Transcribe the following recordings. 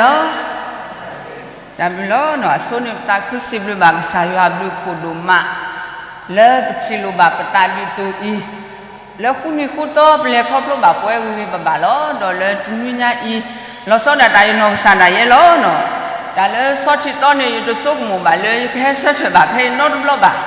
လီၤ. တၢ်ဘျုးလီၤနီၤ, အဆိန့ၣ်ပသးခုစံးဘျုးဘၣ်ကစၢ်ယွၤအဘျုးအဖှိၣ်ဒိၣ်မး လၢပထံၣ်လိာ်ဘၣ်ပသးဒ်သိးအံၤ, လၢဃုနံၤဃုသီပလဲၤခီဖျိဘၣ်ပဝဲဂ့ၤဂ့ၤဘၣ်ဘၣ်လီၤ. ဒီးလၢတနွံညါအံၤ လီၤဆီဒၣ်တၢ်ယနီၢ်ကစၢ်ဒၣ်ယဲလီၤနီၤ. တၢ်လၢဆီထံသီန့ၣ် ယတဆိကမိၣ်ဘၣ်လၢယကဟဲဆၢထၢၣ်ဘၣ်ဖဲအံၤနီတဘျီဘၣ်,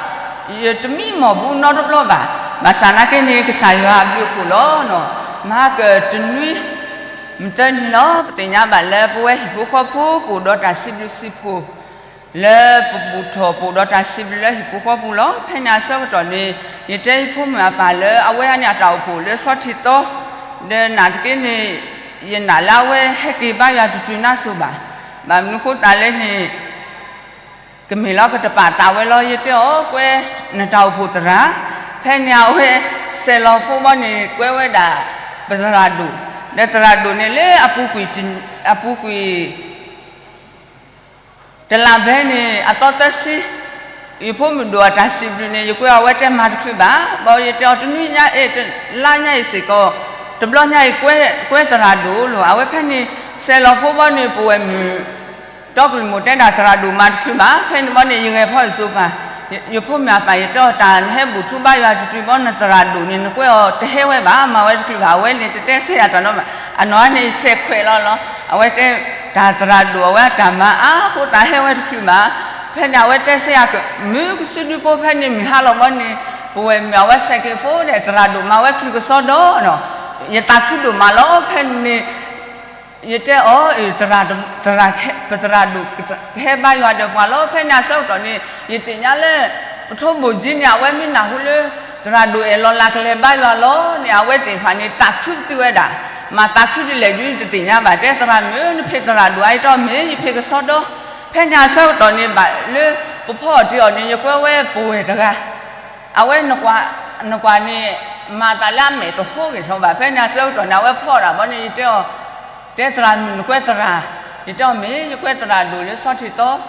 ယတမံမီၢ်ဘူးနီတဘျီဘၣ်. ဘၣ်ဆၣ်နာ်က့န့ၣ် ကစၢ်ယွၤအဘျုးအဖှိၣ်လီၤနီၤ. မဟါကတနွံ မုၢ်သၢနံၤလီၤ. ပသ့ၣ်ညါဘၣ်လၢပဝဲဟံၣ်ဖိဃီဖိပအိၣ်ဒီးတၢ်စံးဘျုးစံးဖှိၣ် လၢပဘူၣ်ထီၣ်ပအိၣ်ဒီးတၢ်စံးဘျုးလၢဟံၣ်ဖိဃီဖိလီၤ. ဖဲန့ၣ်အဆၢကတီၢ်န့ၣ် ယတဲယဖိမုၣ်အပၢ်လၢအဝဲအံၤန့ၣ်အတၢ်အိၣ်ဖှိၣ်လၢဆီထံသီ, ဒီးနာ်သက့န့ၣ် ယနာ်လၢအဝဲဟဲက့ၤဘါယွၤတတုၤနါစိၤဘၣ်. ဘၣ်မနုၤဃိသတးလဲၣ်န့ၣ် ကမ့ၢ်လီၤကတပာ်သးဝဲလီၤ. ယတဲအီၤ ကွဲနတၢ်အိၣ်ဖှိၣ်သရၣ်, ဖဲန့ၣ်အဝဲ ဆဲးလီၤဖိဘီန့ၣ် ကွဲဝဲဒၣ် ပသရၣ်ဒိၣ်, ဒီးသရၣ်ဒိၣ်န့ၣ်လၢအပူၤကွံာ် အပူၤကွံာ် တလးဘဲန့ၣ် အသီသၢဆံ, ယဖိမုၣ်ဒိၣ်အတၢ်စံးဘျုးန့ၣ် ယကွဲအီၤ အဝဲတဲမၤတချုးဘၣ်. ဘၣ်ယတဲအီၤ တနွံညါအံၤ တလါညါအံၤစ့ၢ်ကီး တဘျီညါအံၤ ကွဲသရၣ်ဒိၣ်လီၤ. အဝဲဖဲန့ၣ် ဆဲးလီၤဖိဘီန့ၣ် ပဝဲၢ်မုၣ် တီကလုာ်မိၢ်တဲဒၣ်သရၣ်ဒိၣ်မၤတချုးဘၣ်. ဖဲန့ၣ်ဘီန့ၣ် ယဂဲၤဖီၣ်ယစိၤပၤ, ယဖိမုၣ်အပၢ် ယတဲအီၤ တၢ်နဟဲဘူၣ်ထူဘါယွၤတတုၤဘီ နသရၣ်ဒိၣ်န့ၣ် နကွဲအီၤတဟဲဝဲဘၣ်, မၤဝဲတချုးဘၣ်. အဝဲန့ၣ်တတဲဆၢယၤတၢ်နီတမံၤဘၣ်. အနီၢ်န့ၣ် ယဆဲးခွဲးလီၤလီၤ. အဝဲတဲ တၢ်သရၣ်ဒိၣ်အဝဲအတၢ်မၤအါအဃိ တၢ်ဟဲဝဲတချုးဘၣ်. ဖဲန့ၣ် အဝဲတဲဆၢယၤ မုၢ်ကစုဒုဖိ ဖဲန့ၣ်မုၢ်ဟါလီၤဘီန့ၣ် ပဝဲၢ်မုၣ်အဝဲဆဲးက့ၤဖိဒီး သရၣ်ဒိၣ်မၤဝဲတချုးကစီဒီနီၤ. ယသးခုဒိၣ်မးလီၤ. ဖဲန့ၣ် ယတဲအီၤ သရၣ် ပသရၣ်ဒိၣ် ကဟဲဘါယွၤဒီးပှၤလီၤ. ဖဲန့ၣ်အဆၢကတီၢ်န့ၣ် ယသ့ၣ်ညါလၢ ပထိဘိၣ်ကၠံန့ၣ် အဝဲမ့ၢ်နၢ်ဟူလၢ သရၣ်ဒိၣ်အဲၣ်လီၤလၢကလဲၤဘါယွၤလီၤန့ၣ် အဝဲသ့ၣ်တဖၣ်န့ၣ် သးခုပတုာ်ဝဲဒၣ်. မၤသးခုဒ်လဲၣ်ဒုး ယတသ့ၣ်ညါဘၣ်. တဲသရၣ်မုၣ် နဖံးသရၣ်ဒိၣ်ဧါ. ယတဲအီၤ မ့ၢ်ယဖံးကစီဒီ. ဖဲန့ၣ်အဆၢကတီၢ်န့ၣ် ဘၣ်လၢပဖီအီၤတ့ၢ်အီၤန့ၣ် ယကွဲဝဲပဝဲၢ်တဂၤ အဝဲ နကွၢ်န့ၣ် မၤသးလၢအမဲာ်တဟိဂ့ၤထီၣ်ဘၣ်. ဖဲန့ၣ်အဆၢကတီၢ်န့ၣ် အဝဲဖီအီၣ်ဒၣ်ဘီန့ၣ် ယတဲအီၤ တဲသရၣ်မုၣ် နကွဲသရၣ်. ယတဲအီၤ မ့ၢ်ယကွဲသရၣ်ဒိၣ်လၢဆီထံသီ.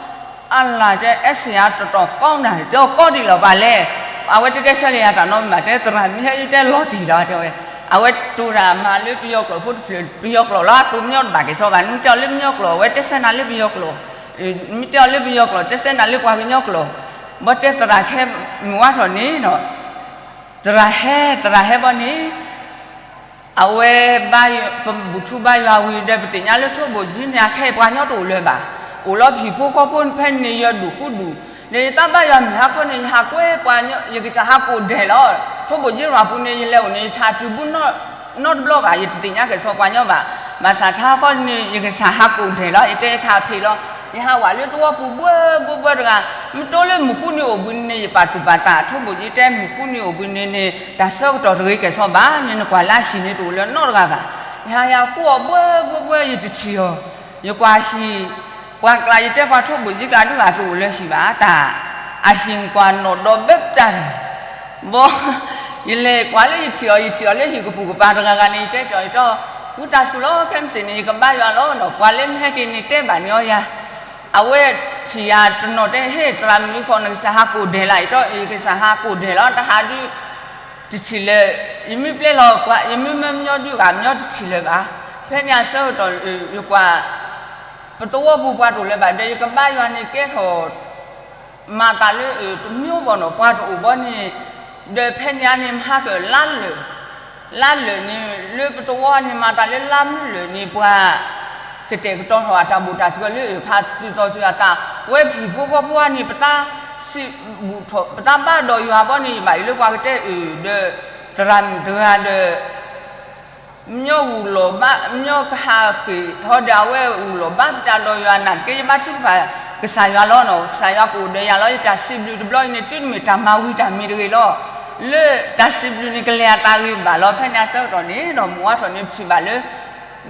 အလၤတဲ အဲၣ်စ့ၣ်ယၤတတီၤ ကီနၤ. ယတဲအီၤ ကီဒ်လဲၣ်ပှၤလဲၣ်. အဝဲတတဲဆၢလၢယၤတၢ်နီတမံၤဘၣ်. တဲသရၣ်မုၣ် ဟဲယတဲလီၤတံၢ်လီၤ တဲဝဲ. အဝဲတိၤတၢ်မၤလၢပယီၤကျိာ်ဖိတဖျၢၣ် ပယီၤကျိာ်လီၤ. အတိၤမညီတဘၣ်က့ၤဆီဘၣ်. နမ့ၢ်တဲအီၤလၢပယီၤကျိာ် အဝဲတဲဆၢနၤလၢပယီၤကျိာ်, မ့ၢ်တဲအီၤလၢပယီၤကျိာ် တဲဆၢနၤလၢပှၤကညီကျိာ်. ဘီတဲသရၣ်ခဲမုၢ်ဝါထီၣ်န့ၣ်နီၤ သရၣ်ဟဲ သရၣ်ဟဲဘီန့ၣ် အဝဲ ပဘူၣ်ထူဘါယွၤဝံၤဒီး ပသ့ၣ်ညါလၢထိဘိၣ်ကၠံန့ၣ် အခဲအံၤပှၤကညီတအိၣ်လၢၤဘၣ်. အိၣ်လီၤဟံၣ်ဖိဃီဖိဖဲန့ၣ် ယဒူၣ်ဃူဒူၣ်, ဒီးယသးဘါယွၤမုၢ်ဟါခီန့ၣ် ယဟးကွဲပှၤကညီ ယကစၢ်ဟးကိၣ်ဒဲးလီၤ. ထိဘိၣ်ကၠံရၤပူၤန့ၣ် ယလဲၤအိၣ်န့ၣ် ယဆၣ်တုၤဘူးနီတဘျီဘၣ်, ယတသ့ၣ်ညါကဲၣ်ဆိးပှၤကညီဘၣ်. ဘၣ်ဆၣ်ထါခီန့ၣ် ယကစၢ်ဟးကိၣ်ဒဲးလီၤ. ယတဲယခါဖံးလီၤ. ယဟးဝးလၢသဝီပူၤဘှၢဘှၢဘှၢတဂၤ, မ့ၢ်တိလၢမုၢ်ဃုနံၤအိၣ်ဘှံးနံၤန့ၣ် ယပာ်သူၣ်ပာ်သး, ထိဘိၣ်ကၠံတဲ မုၢ်ဃုနံၤအိၣ်ဘှံးနံၤန့ၣ် တၢ်ဆၢကတီၢ်တဂ့ၤကဲၣ်ဆိးဘၣ်, နကွၢ်လၢအဟံၣ်န့ၣ်တအိၣ်လၢၤနီတဂၤဘၣ်. ယဟးယဃူအီၤဘှၢဘှၢဘှၢ ယတထံၣ်အီၤ, ယကွၢ်ဟံၣ် ပှၤကျါ ယတဲပှၤထိဘိၣ်ကၠံကျါဒုးဂၤတအိၣ်လၢၤဟံၣ်ဘၣ်, တၢ် အဟံၣ်ကွၢ်နီၣ်ဒီးဘဲပတၢ် ဘီ ယလဲၤကွၢ်လၢယထံၣ်အီၤ, ယထံၣ်အီၤလၢဟံၣ်ကပူၤကပၤတဂၤဂၤန့ၣ် ယတဲထီၣ်ယတီ ဝံသးစူၤလီၤ ခဲမုၢ်ဆ့ၣ်န့ၣ် ယကဘါယွၤလီၤနီၤ, ပှၤလၢမ့ၢ်ဟဲက့ၤန့ၣ်တဲဘၣ်န့ၢ်အီၤယၤ, အဝဲထံၣ်ယၤတနီၤတဲ ဟ့ၣ်သရၣ်မုၣ်ခီ နကစၢ်ဟးကိၣ်ဒဲးလီၤ, ယတဲ ယကစၢ်ဟးကိၣ်ဒဲးလီၤ, တဟးဒုး တထံၣ်လၢၤ, ယမ့ၢ်ပျဲလီၤ ယမ့ၢ်မၢမညီဒုးဂၤ မညီတထံၣ်လၢၤဘၣ်. ဖဲန့ၣ်အဆၢကတီၢ် ယကွၢ် ပသဝီပူၤပှၤတအိၣ်လၢၤဘၣ်ဒီး ယကဘါယွၤန့ၣ်ကဲထီၣ် မၤသးလၢ တမံၤဘၣ်နီၤ ပှၤတအိၣ်ဘီန့ၣ်, ဒီးဖဲန့ၣ်န့ၣ် မဟါကလါလၢာ်, လါလၢာ်န့ၣ် လၢပသဝီန့ၣ် မၤသးလၢလါမုၢ်လၢာ်န့ၣ် ပှၤ ကတဲာ်ကတီၤထီၣ်အတၢ်ဘူၣ်တၢ်စၢၤလၢ ခးတုၤသီၣ်ဆူအသး, ဝဲဟံၣ်ဖိဃီဖိန့ၣ် ပသးစံးဘူၣ်ထီၣ် ပသးဘါဒီးယွၤဘီန့ၣ် ယဘၣ်အံၤလၢပှၤကတဲအၢၣ်ဒီး သရၣ်မုၣ်တဂၤဒီး မညီဂုာ်လီၤဘၣ် မညီကဟးဃ့ၢ်ဟီဒီး အဝဲဂုာ်လီၤဘၣ်ပတၢ်ဒီးယွၤနာ်သက့ ယဘါထုကဖၣ် ကစၢ်ယွၤလီၤနီၤ, ကစၢ်ယွၤကအိၣ်ဒီးယၤလီၤ, ယတၢ်စံးဘျုးတဘျီအံၤန့ၣ် တုၤတမ့ၢ်တၢ်မၤဝံၤတၢ်မံၤတဂ့ၤလီၤ, လၢတၢ်စံးဘျုးန့ၣ် ကလဲၤအသးဂ့ၤဘၣ်လီၤ. ဖဲန့ၣ်အဆၢကတီၢ်န့ၣ်ဒီး မုၢ်ဝါထီၣ်န့ၣ် ပထံၣ်ဘၣ်လၢ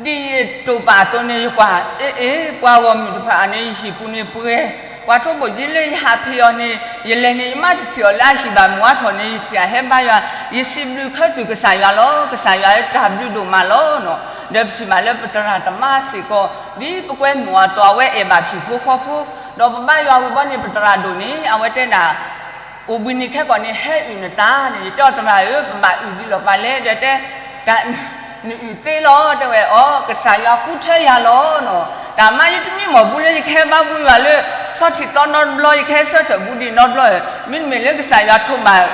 ဒ်ယတိာ်ပာ်အသိးန့ၣ် ယကွၢ် အ့ၣ်အ့ၣ် ပှၤဂီၢ်မုၢ်တဖၣ်န့ၣ် ယဟံၣ်ပူၤန့ၣ်ပှဲၤ, ပှၤထိဘိၣ်ကၠံလၢယဟးဖံးအီၤန့ၣ် ယလဲၤန့ၣ် ယမါတထံၣ်အီၤလၢအဟံၣ်ဘၣ်, မုၢ်ဝါထီၣ်န့ၣ် ယထံၣ်အဟဲဘါယွၤ, ယစံးဘျုးခၢတုၤကစၢ်ယွၤလီၤ, ကစၢ်ယွၤလၢတၢ်ဘျုးဒိၣ်မးလီၤနီၤ, ဒီးပထံၣ်ဘၣ်လၢပသရၣ်သမါစ့ၢ်ကီး ဒ်ပကွဲမုာ်အသိး အဝဲအဲၣ်ဘၣ်ဟံၣ်ဖိဃီဖိ, ဒီးပဘါယွၤဝံၤဘီန့ၣ် ပသရၣ်ဒိၣ်န့ၣ် အဝဲတဲဒၣ် အိၣ်ဘှံးနံၤခဲကိာ်န့ၣ် ဟဲအုၣ်နသးန့ၣ်, ယတဲအီၤသရၣ်ဧၢ ပဘၣ်အုၣ်ဒ်လဲၣ်ပှၤလဲၣ်, ဒီးတဲ တၢ် နအုၣ်သ့လီၤ တဲဝဲအီၤ, ကစၢ်ယွၤဃုထၢယၤလီၤနီၤ, တၢ်မၤယတမံမီၢ်ဘူးလၢယကဟဲဘါဘူးယွၤလၢ ဆီၣ်ထံးသီနီတဘျီ ယကဟဲဆၢထၢၣ်ဘူးဒံးနီတဘျီ, မ့တမ့ၢ်လၢကစၢ်ယွၤထိးဘၣ်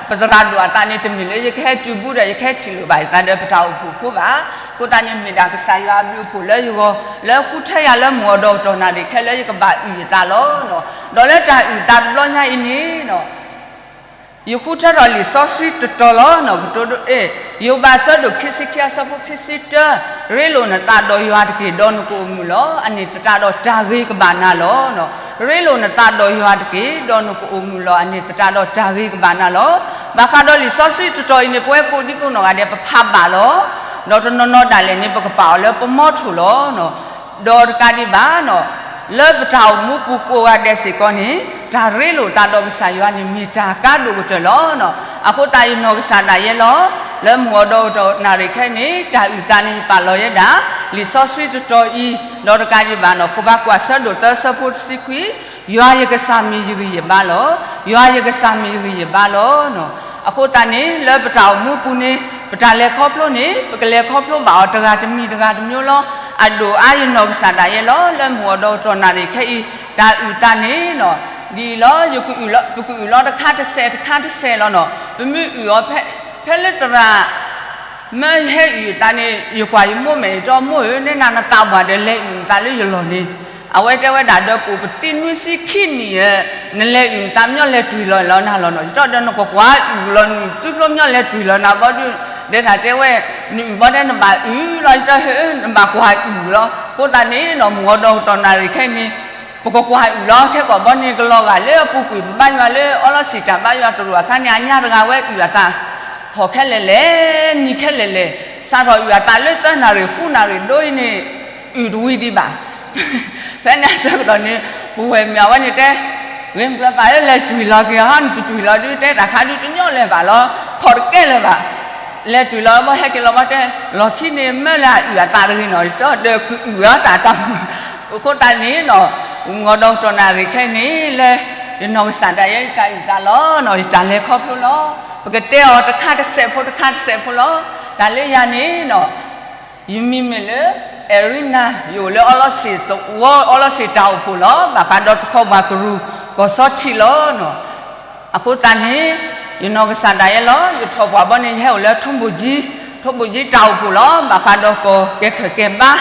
ပသရၣ်ဒိၣ်အသးန့ၣ် တမ့ၢ်လၢယကဟဲတုၤဘူးဒီး ယကဟဲထံၣ်လိာ်ဘၣ်ယသးဒီးပတၢ်အိၣ်ဖှိၣ်ဖိဘၣ်. အဃိသတးန့ၣ် မ့ၢ်ဒၣ်ကစၢ်ယွၤအဘျုးအဖှိၣ်လၢယဂီၢ် လၢဃုထၢယၤလၢမုၢ်အီၤဒီးကတီၢ်နၣ်ရံၣ်ခဲလၢာ် ယကဘၣ်အုၣ်ယသးလီၤ. ဒီးလၢတၢ်အုၣ်သးတဘျီညါအံၤန့ၣ် ယဃုထၢထီၣ်လံာ်စီဆှံတတီၤလီၤ. ကတိၤဒိ ယိၤဘးအဆၢဒိၣ်ခံဆံခံအဆၢဖိခံဆံတၢ, ရ့လိာ်နသးဒီးယွၤတက့ၢ် ဒီးနကအိၣ်မုာ်လီၤ. အန့ၣ်သတးဒီးတၢ်ဂ့ၤကဘၣ်နၤလီၤ. ရ့လိာ်နသးဒီးယွၤတက့ၢ် ဒီးနကအိၣ်မုာ်လီၤ. အန့ၣ်သတးဒီးတၢ်ဂ့ၤကဘၣ်နၤလီၤ. ဘၣ်ဃးဒီးလံာ်စီဆှံတတီၤအံၤန့ၣ် ပဝဲကိးဒံကိးနီၢ်ဂၤဒဲး ပဖးဘၣ်လီၤ. ဒီးတနီၤနီၤဒၣ်လဲာ်န့ၣ် ပကပာ်အီၤလၢပမီထိၣ်လီၤ. ဒီးတကးဒံးဘၣ် လၢပတၢ်အိၣ်မူပူၤကိးဂၤဒဲးစ့ၢ်ကီးန့ၣ် တၢ်ရ့လိာ်သးဒီးကစၢ်ယွၤန့ၣ် မ့ၢ်တၢ်ကါဒိၣ်ကတၢၢ်လီၤ. အဃိသတးယနီၢ်ကစၢ်ဒၣ်ယဲလီၤ. လၢမုၢ်အီၤဒီးကတီၢ်နၣ်ရံၣ်ခဲအံၤန့ၣ် တၢ်အုၣ်သးန့ၣ် ယပာ်လီၤယဲဒၣ် လံာ်စီဆှံတတီၤအံၤ, ဒီးတကးဒံးဘၣ်န့ၣ် ဃိဘးကွၢ်ဆၢဒိၣ်သၢဆၢဖိတဆံခွံ, ယွၤယကစၢ်မ့ၢ်ယဂံၢ်ယဘါလီၤ. ယွၤယကစၢ်မ့ၢ်ယဂံၢ်ယဘါလီၤ. အဃိသတးန့ၣ် လၢပတၢ်အိၣ်မူပူၤန့ၣ် ပတၢ်လဲၤခီဖျိန့ၣ် ပကလဲၤခီဖျိဘၣ်အီၤတဂၤတမံၤတဂၤတမျိုးလီၤ. အဒိၣ်အါယနီၢ်ကစၢ်ဒၣ်ယဲလီၤ. လၢမုၢ်အီၤဒီးကတီၢ်နၣ်ရံၣ်ခဲအံၤ တၢ်အုၣ်သးန့ၣ် ဒ်အံၤလီၤ. ပကအုၣ်လီၤတခါတစဲးတခါတစဲးလီၤနီၤ. ပမ့ၢ်အုၣ်အီၤ ဖဲလၢသရၣ် မၢယဟဲအုၣ်ယသးန့ၣ် ယကွၢ်ယမိၢ်မဲာ် ယတဲ မိၢ်ဧၢ, နဲနၤနသးပှၢ်ဒီး လဲၤအုၣ်နသးလၢယလီၢ်န့ၣ်. အဝဲတဲဝဲဒၣ်ဒီး ပအိၣ်ပသံနွံဆံခံနံၣ်ဧၢ, နလဲၤအုၣ်နသး မညီလဲၤတွံၢ်လီၤလီၤနၤလီၤနီၤ. ယတဲဒီး နကကွၢ်အုၣ်လီၤ နုၢ်သုဖျိ မညီလဲၤတွံၢ်လီၤနၤဘီဒုး, ဒဲးတၢ်တဲဝဲ နအုၣ်ဘီတဲ နဘၣ်အုၣ်လီၤ. ယတဲ နဘၣ်ကွၢ်အုၣ်လီၤ. အဃိသတးန့ၣ်နီၤ မုၢ်အီၤဒီးကတီၢ်နၣ်ရံၣ်ခဲအံၤန့ၣ် ပကကွၢ်အုၣ်လီၤ. ခဲကိာ်ဘီန့ၣ် ကလီၤဂာ်လၢအပူၤကွံာ် ပဘါယွၤလၢအီလီၤစံာ်တၢ်ဘါယွၤတရူးအခါန့ၣ် အညါတဂၤဝဲအုၣ်အသး ဟီၣ်ခဲလၢာ်လဲၣ် နံၤခဲလၢာ်လဲၣ်, စးထီၣ်အုၣ်အသးလၢသၢနၣ်ရံၣ် ဃုနၣ်ရံၣ်ဒိအံၤန့ၣ် အုၣ်တဝံၤဒံးဘၣ်. ဖဲန့ၣ်အဆၢကတီၢ်န့ၣ် ပဝဲၢ်မုၣ်အဝဲန့ၣ်တဲ ဂ့ၤမုၢ်ကျၢၤပၢ်ဧၢ လဲၤတွံၢ်လီၤက့ၤဟီ နတတွံၢ်လီၤဒုး တဲတၢ်ခါဒုးတညီလၢၤဘၣ်လီၤ, ခီၣ်တကဲလၢၤဘၣ်. လဲၤတွံၢ်လီၤဘီ ဟဲက့ၤလီၤဘီတဲ လီၢ်ခံန့ၣ် မၢလၢအအုၣ်အသးတဂ့ၤနီၤ, ယတဲဒီး ကအုၣ်ဝဲအီၤတၢ်တၢ်မုၢ်. အဃိသတးန့ၣ်နီၤ မုၢ်အီၤဒီးကတီၢ်နၣ်ရံၣ်ခဲအံၤန့ၣ် လၢ ယနီၢ်ကစၢ်ဒၣ်ယဲ ယတၢ်အုၣ်သးလီၤနီၤ, ယတၢ်လဲၤခီဖျိလီၤ. ပကတဲအီၤတခါတစဲးဖိ တခါတစဲးဖိလီၤ. တၢ်လၢယၤန့ၣ်နီၤ ယမံၤမ့ၢ်လၢ Erina, ယအိၣ်လၢအီလီၤစံာ်သဝီ အီလီၤစံာ်တၢ်အိၣ်ဖှိၣ်လီၤ. ဘၣ်ဃးဒီးတခီဘၣ်ကရူၢ် ကီၢ်စီထံးလီၤနီၤ. အဃိသတးန့ၣ် ယနီၢ်ကစၢ်ဒၣ်ယဲလီၤ. ယထီၣ်ပှၢ်ဘီန့ၣ် ယဟဲအိၣ်လၢထိဘိၣ်ကၠံ, ထိဘိၣ်ကၠံတၢ်အိၣ်ဖှိၣ်လီၤ. ဘၣ်ဃးဒီးကီၢ်ကဲခၢၣ်ကဲဘါ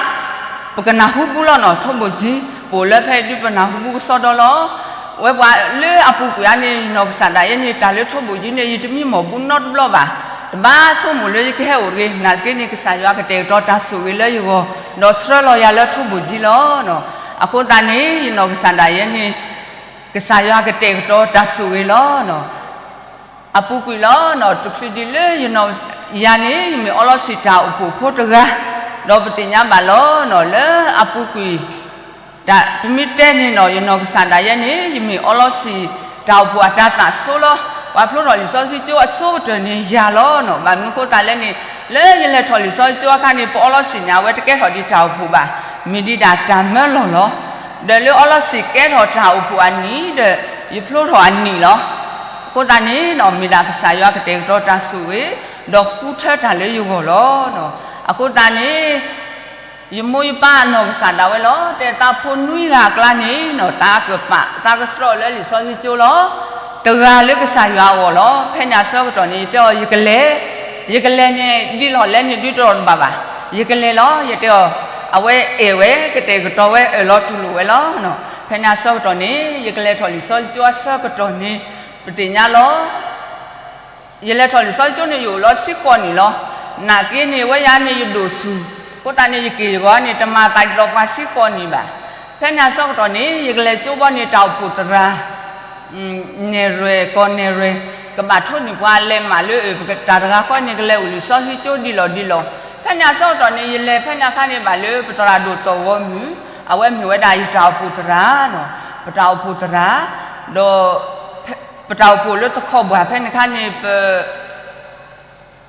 ပကနၢ်ဟူဘူးလီၤနီၤ, ထိဘိၣ်ကၠံ ပအိၣ်လၢဖဲဒုးပနၢ်ဟူဘူးကစီဒီလီၤ. ဝဲပှၤလၢအပူၤကွံာ်အါန့ၣ် ယနီၢ်ကစၢ်ဒၣ်ယဲန့ၣ် တၢ်လၢထိဘိၣ်ကၠံန့ၣ် ယတမံမီၢ်ဘူးနီတဘျီဘၣ်. တဘၣ်ဆိကမိၣ်လၢယကဟဲအိၣ်တဂ့ၤ, နာ်သက့န့ၣ် ကစၢ်ယွၤကတဲာ်ကတီၤတၢ်ဆိၣ်ဂ့ၤလၢယဂီၢ်, ဒီးဆှၢလီၤယၤလၢထိဘိၣ်ကၠံလီၤ. အဃိသတးန့ၣ် ယနီၢ်ကစၢ်ဒၣ်ယဲန့ၣ် ကစၢ်ယွၤကတဲာ်ကတီၤတၢ်ဆိၣ်ဂ့ၤလီၤ. အပူၤကွံာ်လီၤနီၤ, တချုးဒံးလၢယနီၢ် ယၤန့ၣ် ယမ့ၢ်အီလီၤစံာ်တၢ်အိၣ်ဖှိၣ်ဖိတဂၤ, ဒီးပသ့ၣ်ညါဘၣ်လီၤနီၤ, လၢအပူၤကွံာ် တၢ်ပမ့ၢ်တဲန့ၣ်နီၤ, ယနီၢ်ကစၢ်ဒၣ်ယဲန့ၣ် ယမ့ၢ်အီလီၤစံာ်တၢ်အိၣ်ဖှိၣ်အတၤသၣ်ဆိလီၤ. ပှၤဖျိထီၣ်လံာ်စီဆှံကၠိအဆိကတၢၢ်န့ၣ်ယၤလီၤနီၤ. ဘၣ်မနုၤအဃိသတးလဲၣ်န့ၣ်, လၢယလဲၤထီၣ်လံာ်စီဆှံကၠိအခါန့ၣ် ပအီလီၤစံာ်န့ၣ် အဝဲတကဲထီၣ်ဒံးတၢ်အိၣ်ဖှိၣ်ဘၣ်. မ့ၢ်ဒံးဒၣ်တၢ်မၢလီၢ်လီၤ. ဒီးလၢအီလီၤစံာ်ကဲထီၣ်တၢ်အိၣ်ဖှိၣ်အနံၣ်ဒီး ယဖျိထီၣ်အနံၣ်လီၤ. အဃိသတးန့ၣ်နီၤ, မ့ၢ်ဒၣ်ကစၢ်ယွၤကတဲာ်ကတီၤတၢ်ဆိၣ်ဂ့ၤ, ဒီးဃုထၢတၢ်လၢယဂီၢ်လီၤ. အဃိသတးန့ၣ် ယမိၢ်ယပၢ်အနီၢ်ကစၢ်ဒၣ်ဝဲလီၤ. တဲသးဖိနွံဂၤအကျါန့ၣ်နီၤ, သးကပာ် သးကစှီလၢလံာ်စီဆှံကၠိလီၤ. တဂၤလၢကစၢ်ယွၤအဂီၢ်လီၤ. ဖဲန့ၣ်အဆၢကတီၢ်န့ၣ် ယတဲအီၤ ယကလဲၤ, ယကလဲၤန့ၣ် ဒ်လီၢ်လဲၤန့ၣ်ဒုးတအိၣ်တဘၣ်ဘၣ်. ယကလဲၤလီၤ, ယတဲအီၤ, အဝဲအဲၣ်ဝဲ ကတဲာ်ကတီၤဝဲ အၢၣ်လီၤတူၢ်လိာ်ဝဲလီၤ. ဖဲန့ၣ်အဆၢကတီၢ်န့ၣ် ယကလဲၤထီၣ်လံာ်စီဆှံကၠိအဆၢကတီၢ်န့ၣ် ပသ့ၣ်ညါလီၤ. ယလဲၤထီၣ်လံာ်စီဆှံကၠိန့ၣ် ယအိၣ်လီၤဆံဃိးနံၣ်လီၤ. နာ်က့န့ၣ် ဝဲယၤန့ၣ်ယဒိၣ်ဆူၣ်, အဃိသတးန့ၣ် ယက့ၢ်ယဂီၤန့ၣ် တမၤသးဒ်သိးပှၤဆံဃိးနံၣ်ဘၣ်. ဖဲန့ၣ်အဆၢကတီၢ်န့ၣ် ယကလဲၤကၠိဘီန့ၣ် တၢ်အိၣ်ဖှိၣ်သရၣ် နဲၣ်ရွဲၣ် ကီၢ်နဲၣ်ရွဲၣ် ကဘၣ်ထိးနုာ်ပှၤလဲၤမးလၢ တၢ်တဂၤဃီန့ၣ် ကလဲၤအိၣ်လံာ်စီဆှံကၠိဒ်လီၢ်ဒ်လီၢ်. ဖဲန့ၣ်အဆၢကတီၢ်န့ၣ် ယလဲၤဖဲန့ၣ်အခါန့ၣ် ဘၣ်လၢပသရၣ်ဒိၣ်တီၢ်ဂီၤမုၢ်, အဝဲမ့ၢ်ဝဲဒၣ်ယတၢ်အိၣ်ဖှိၣ်သရၣ်နီၤ, ပတၢ်အိၣ်ဖှိၣ်သရၣ်, ဒီး ပတၢ်အိၣ်ဖှိၣ်လၢတခီဘၣ်ဖဲန့ၣ်အခါန့ၣ် ပ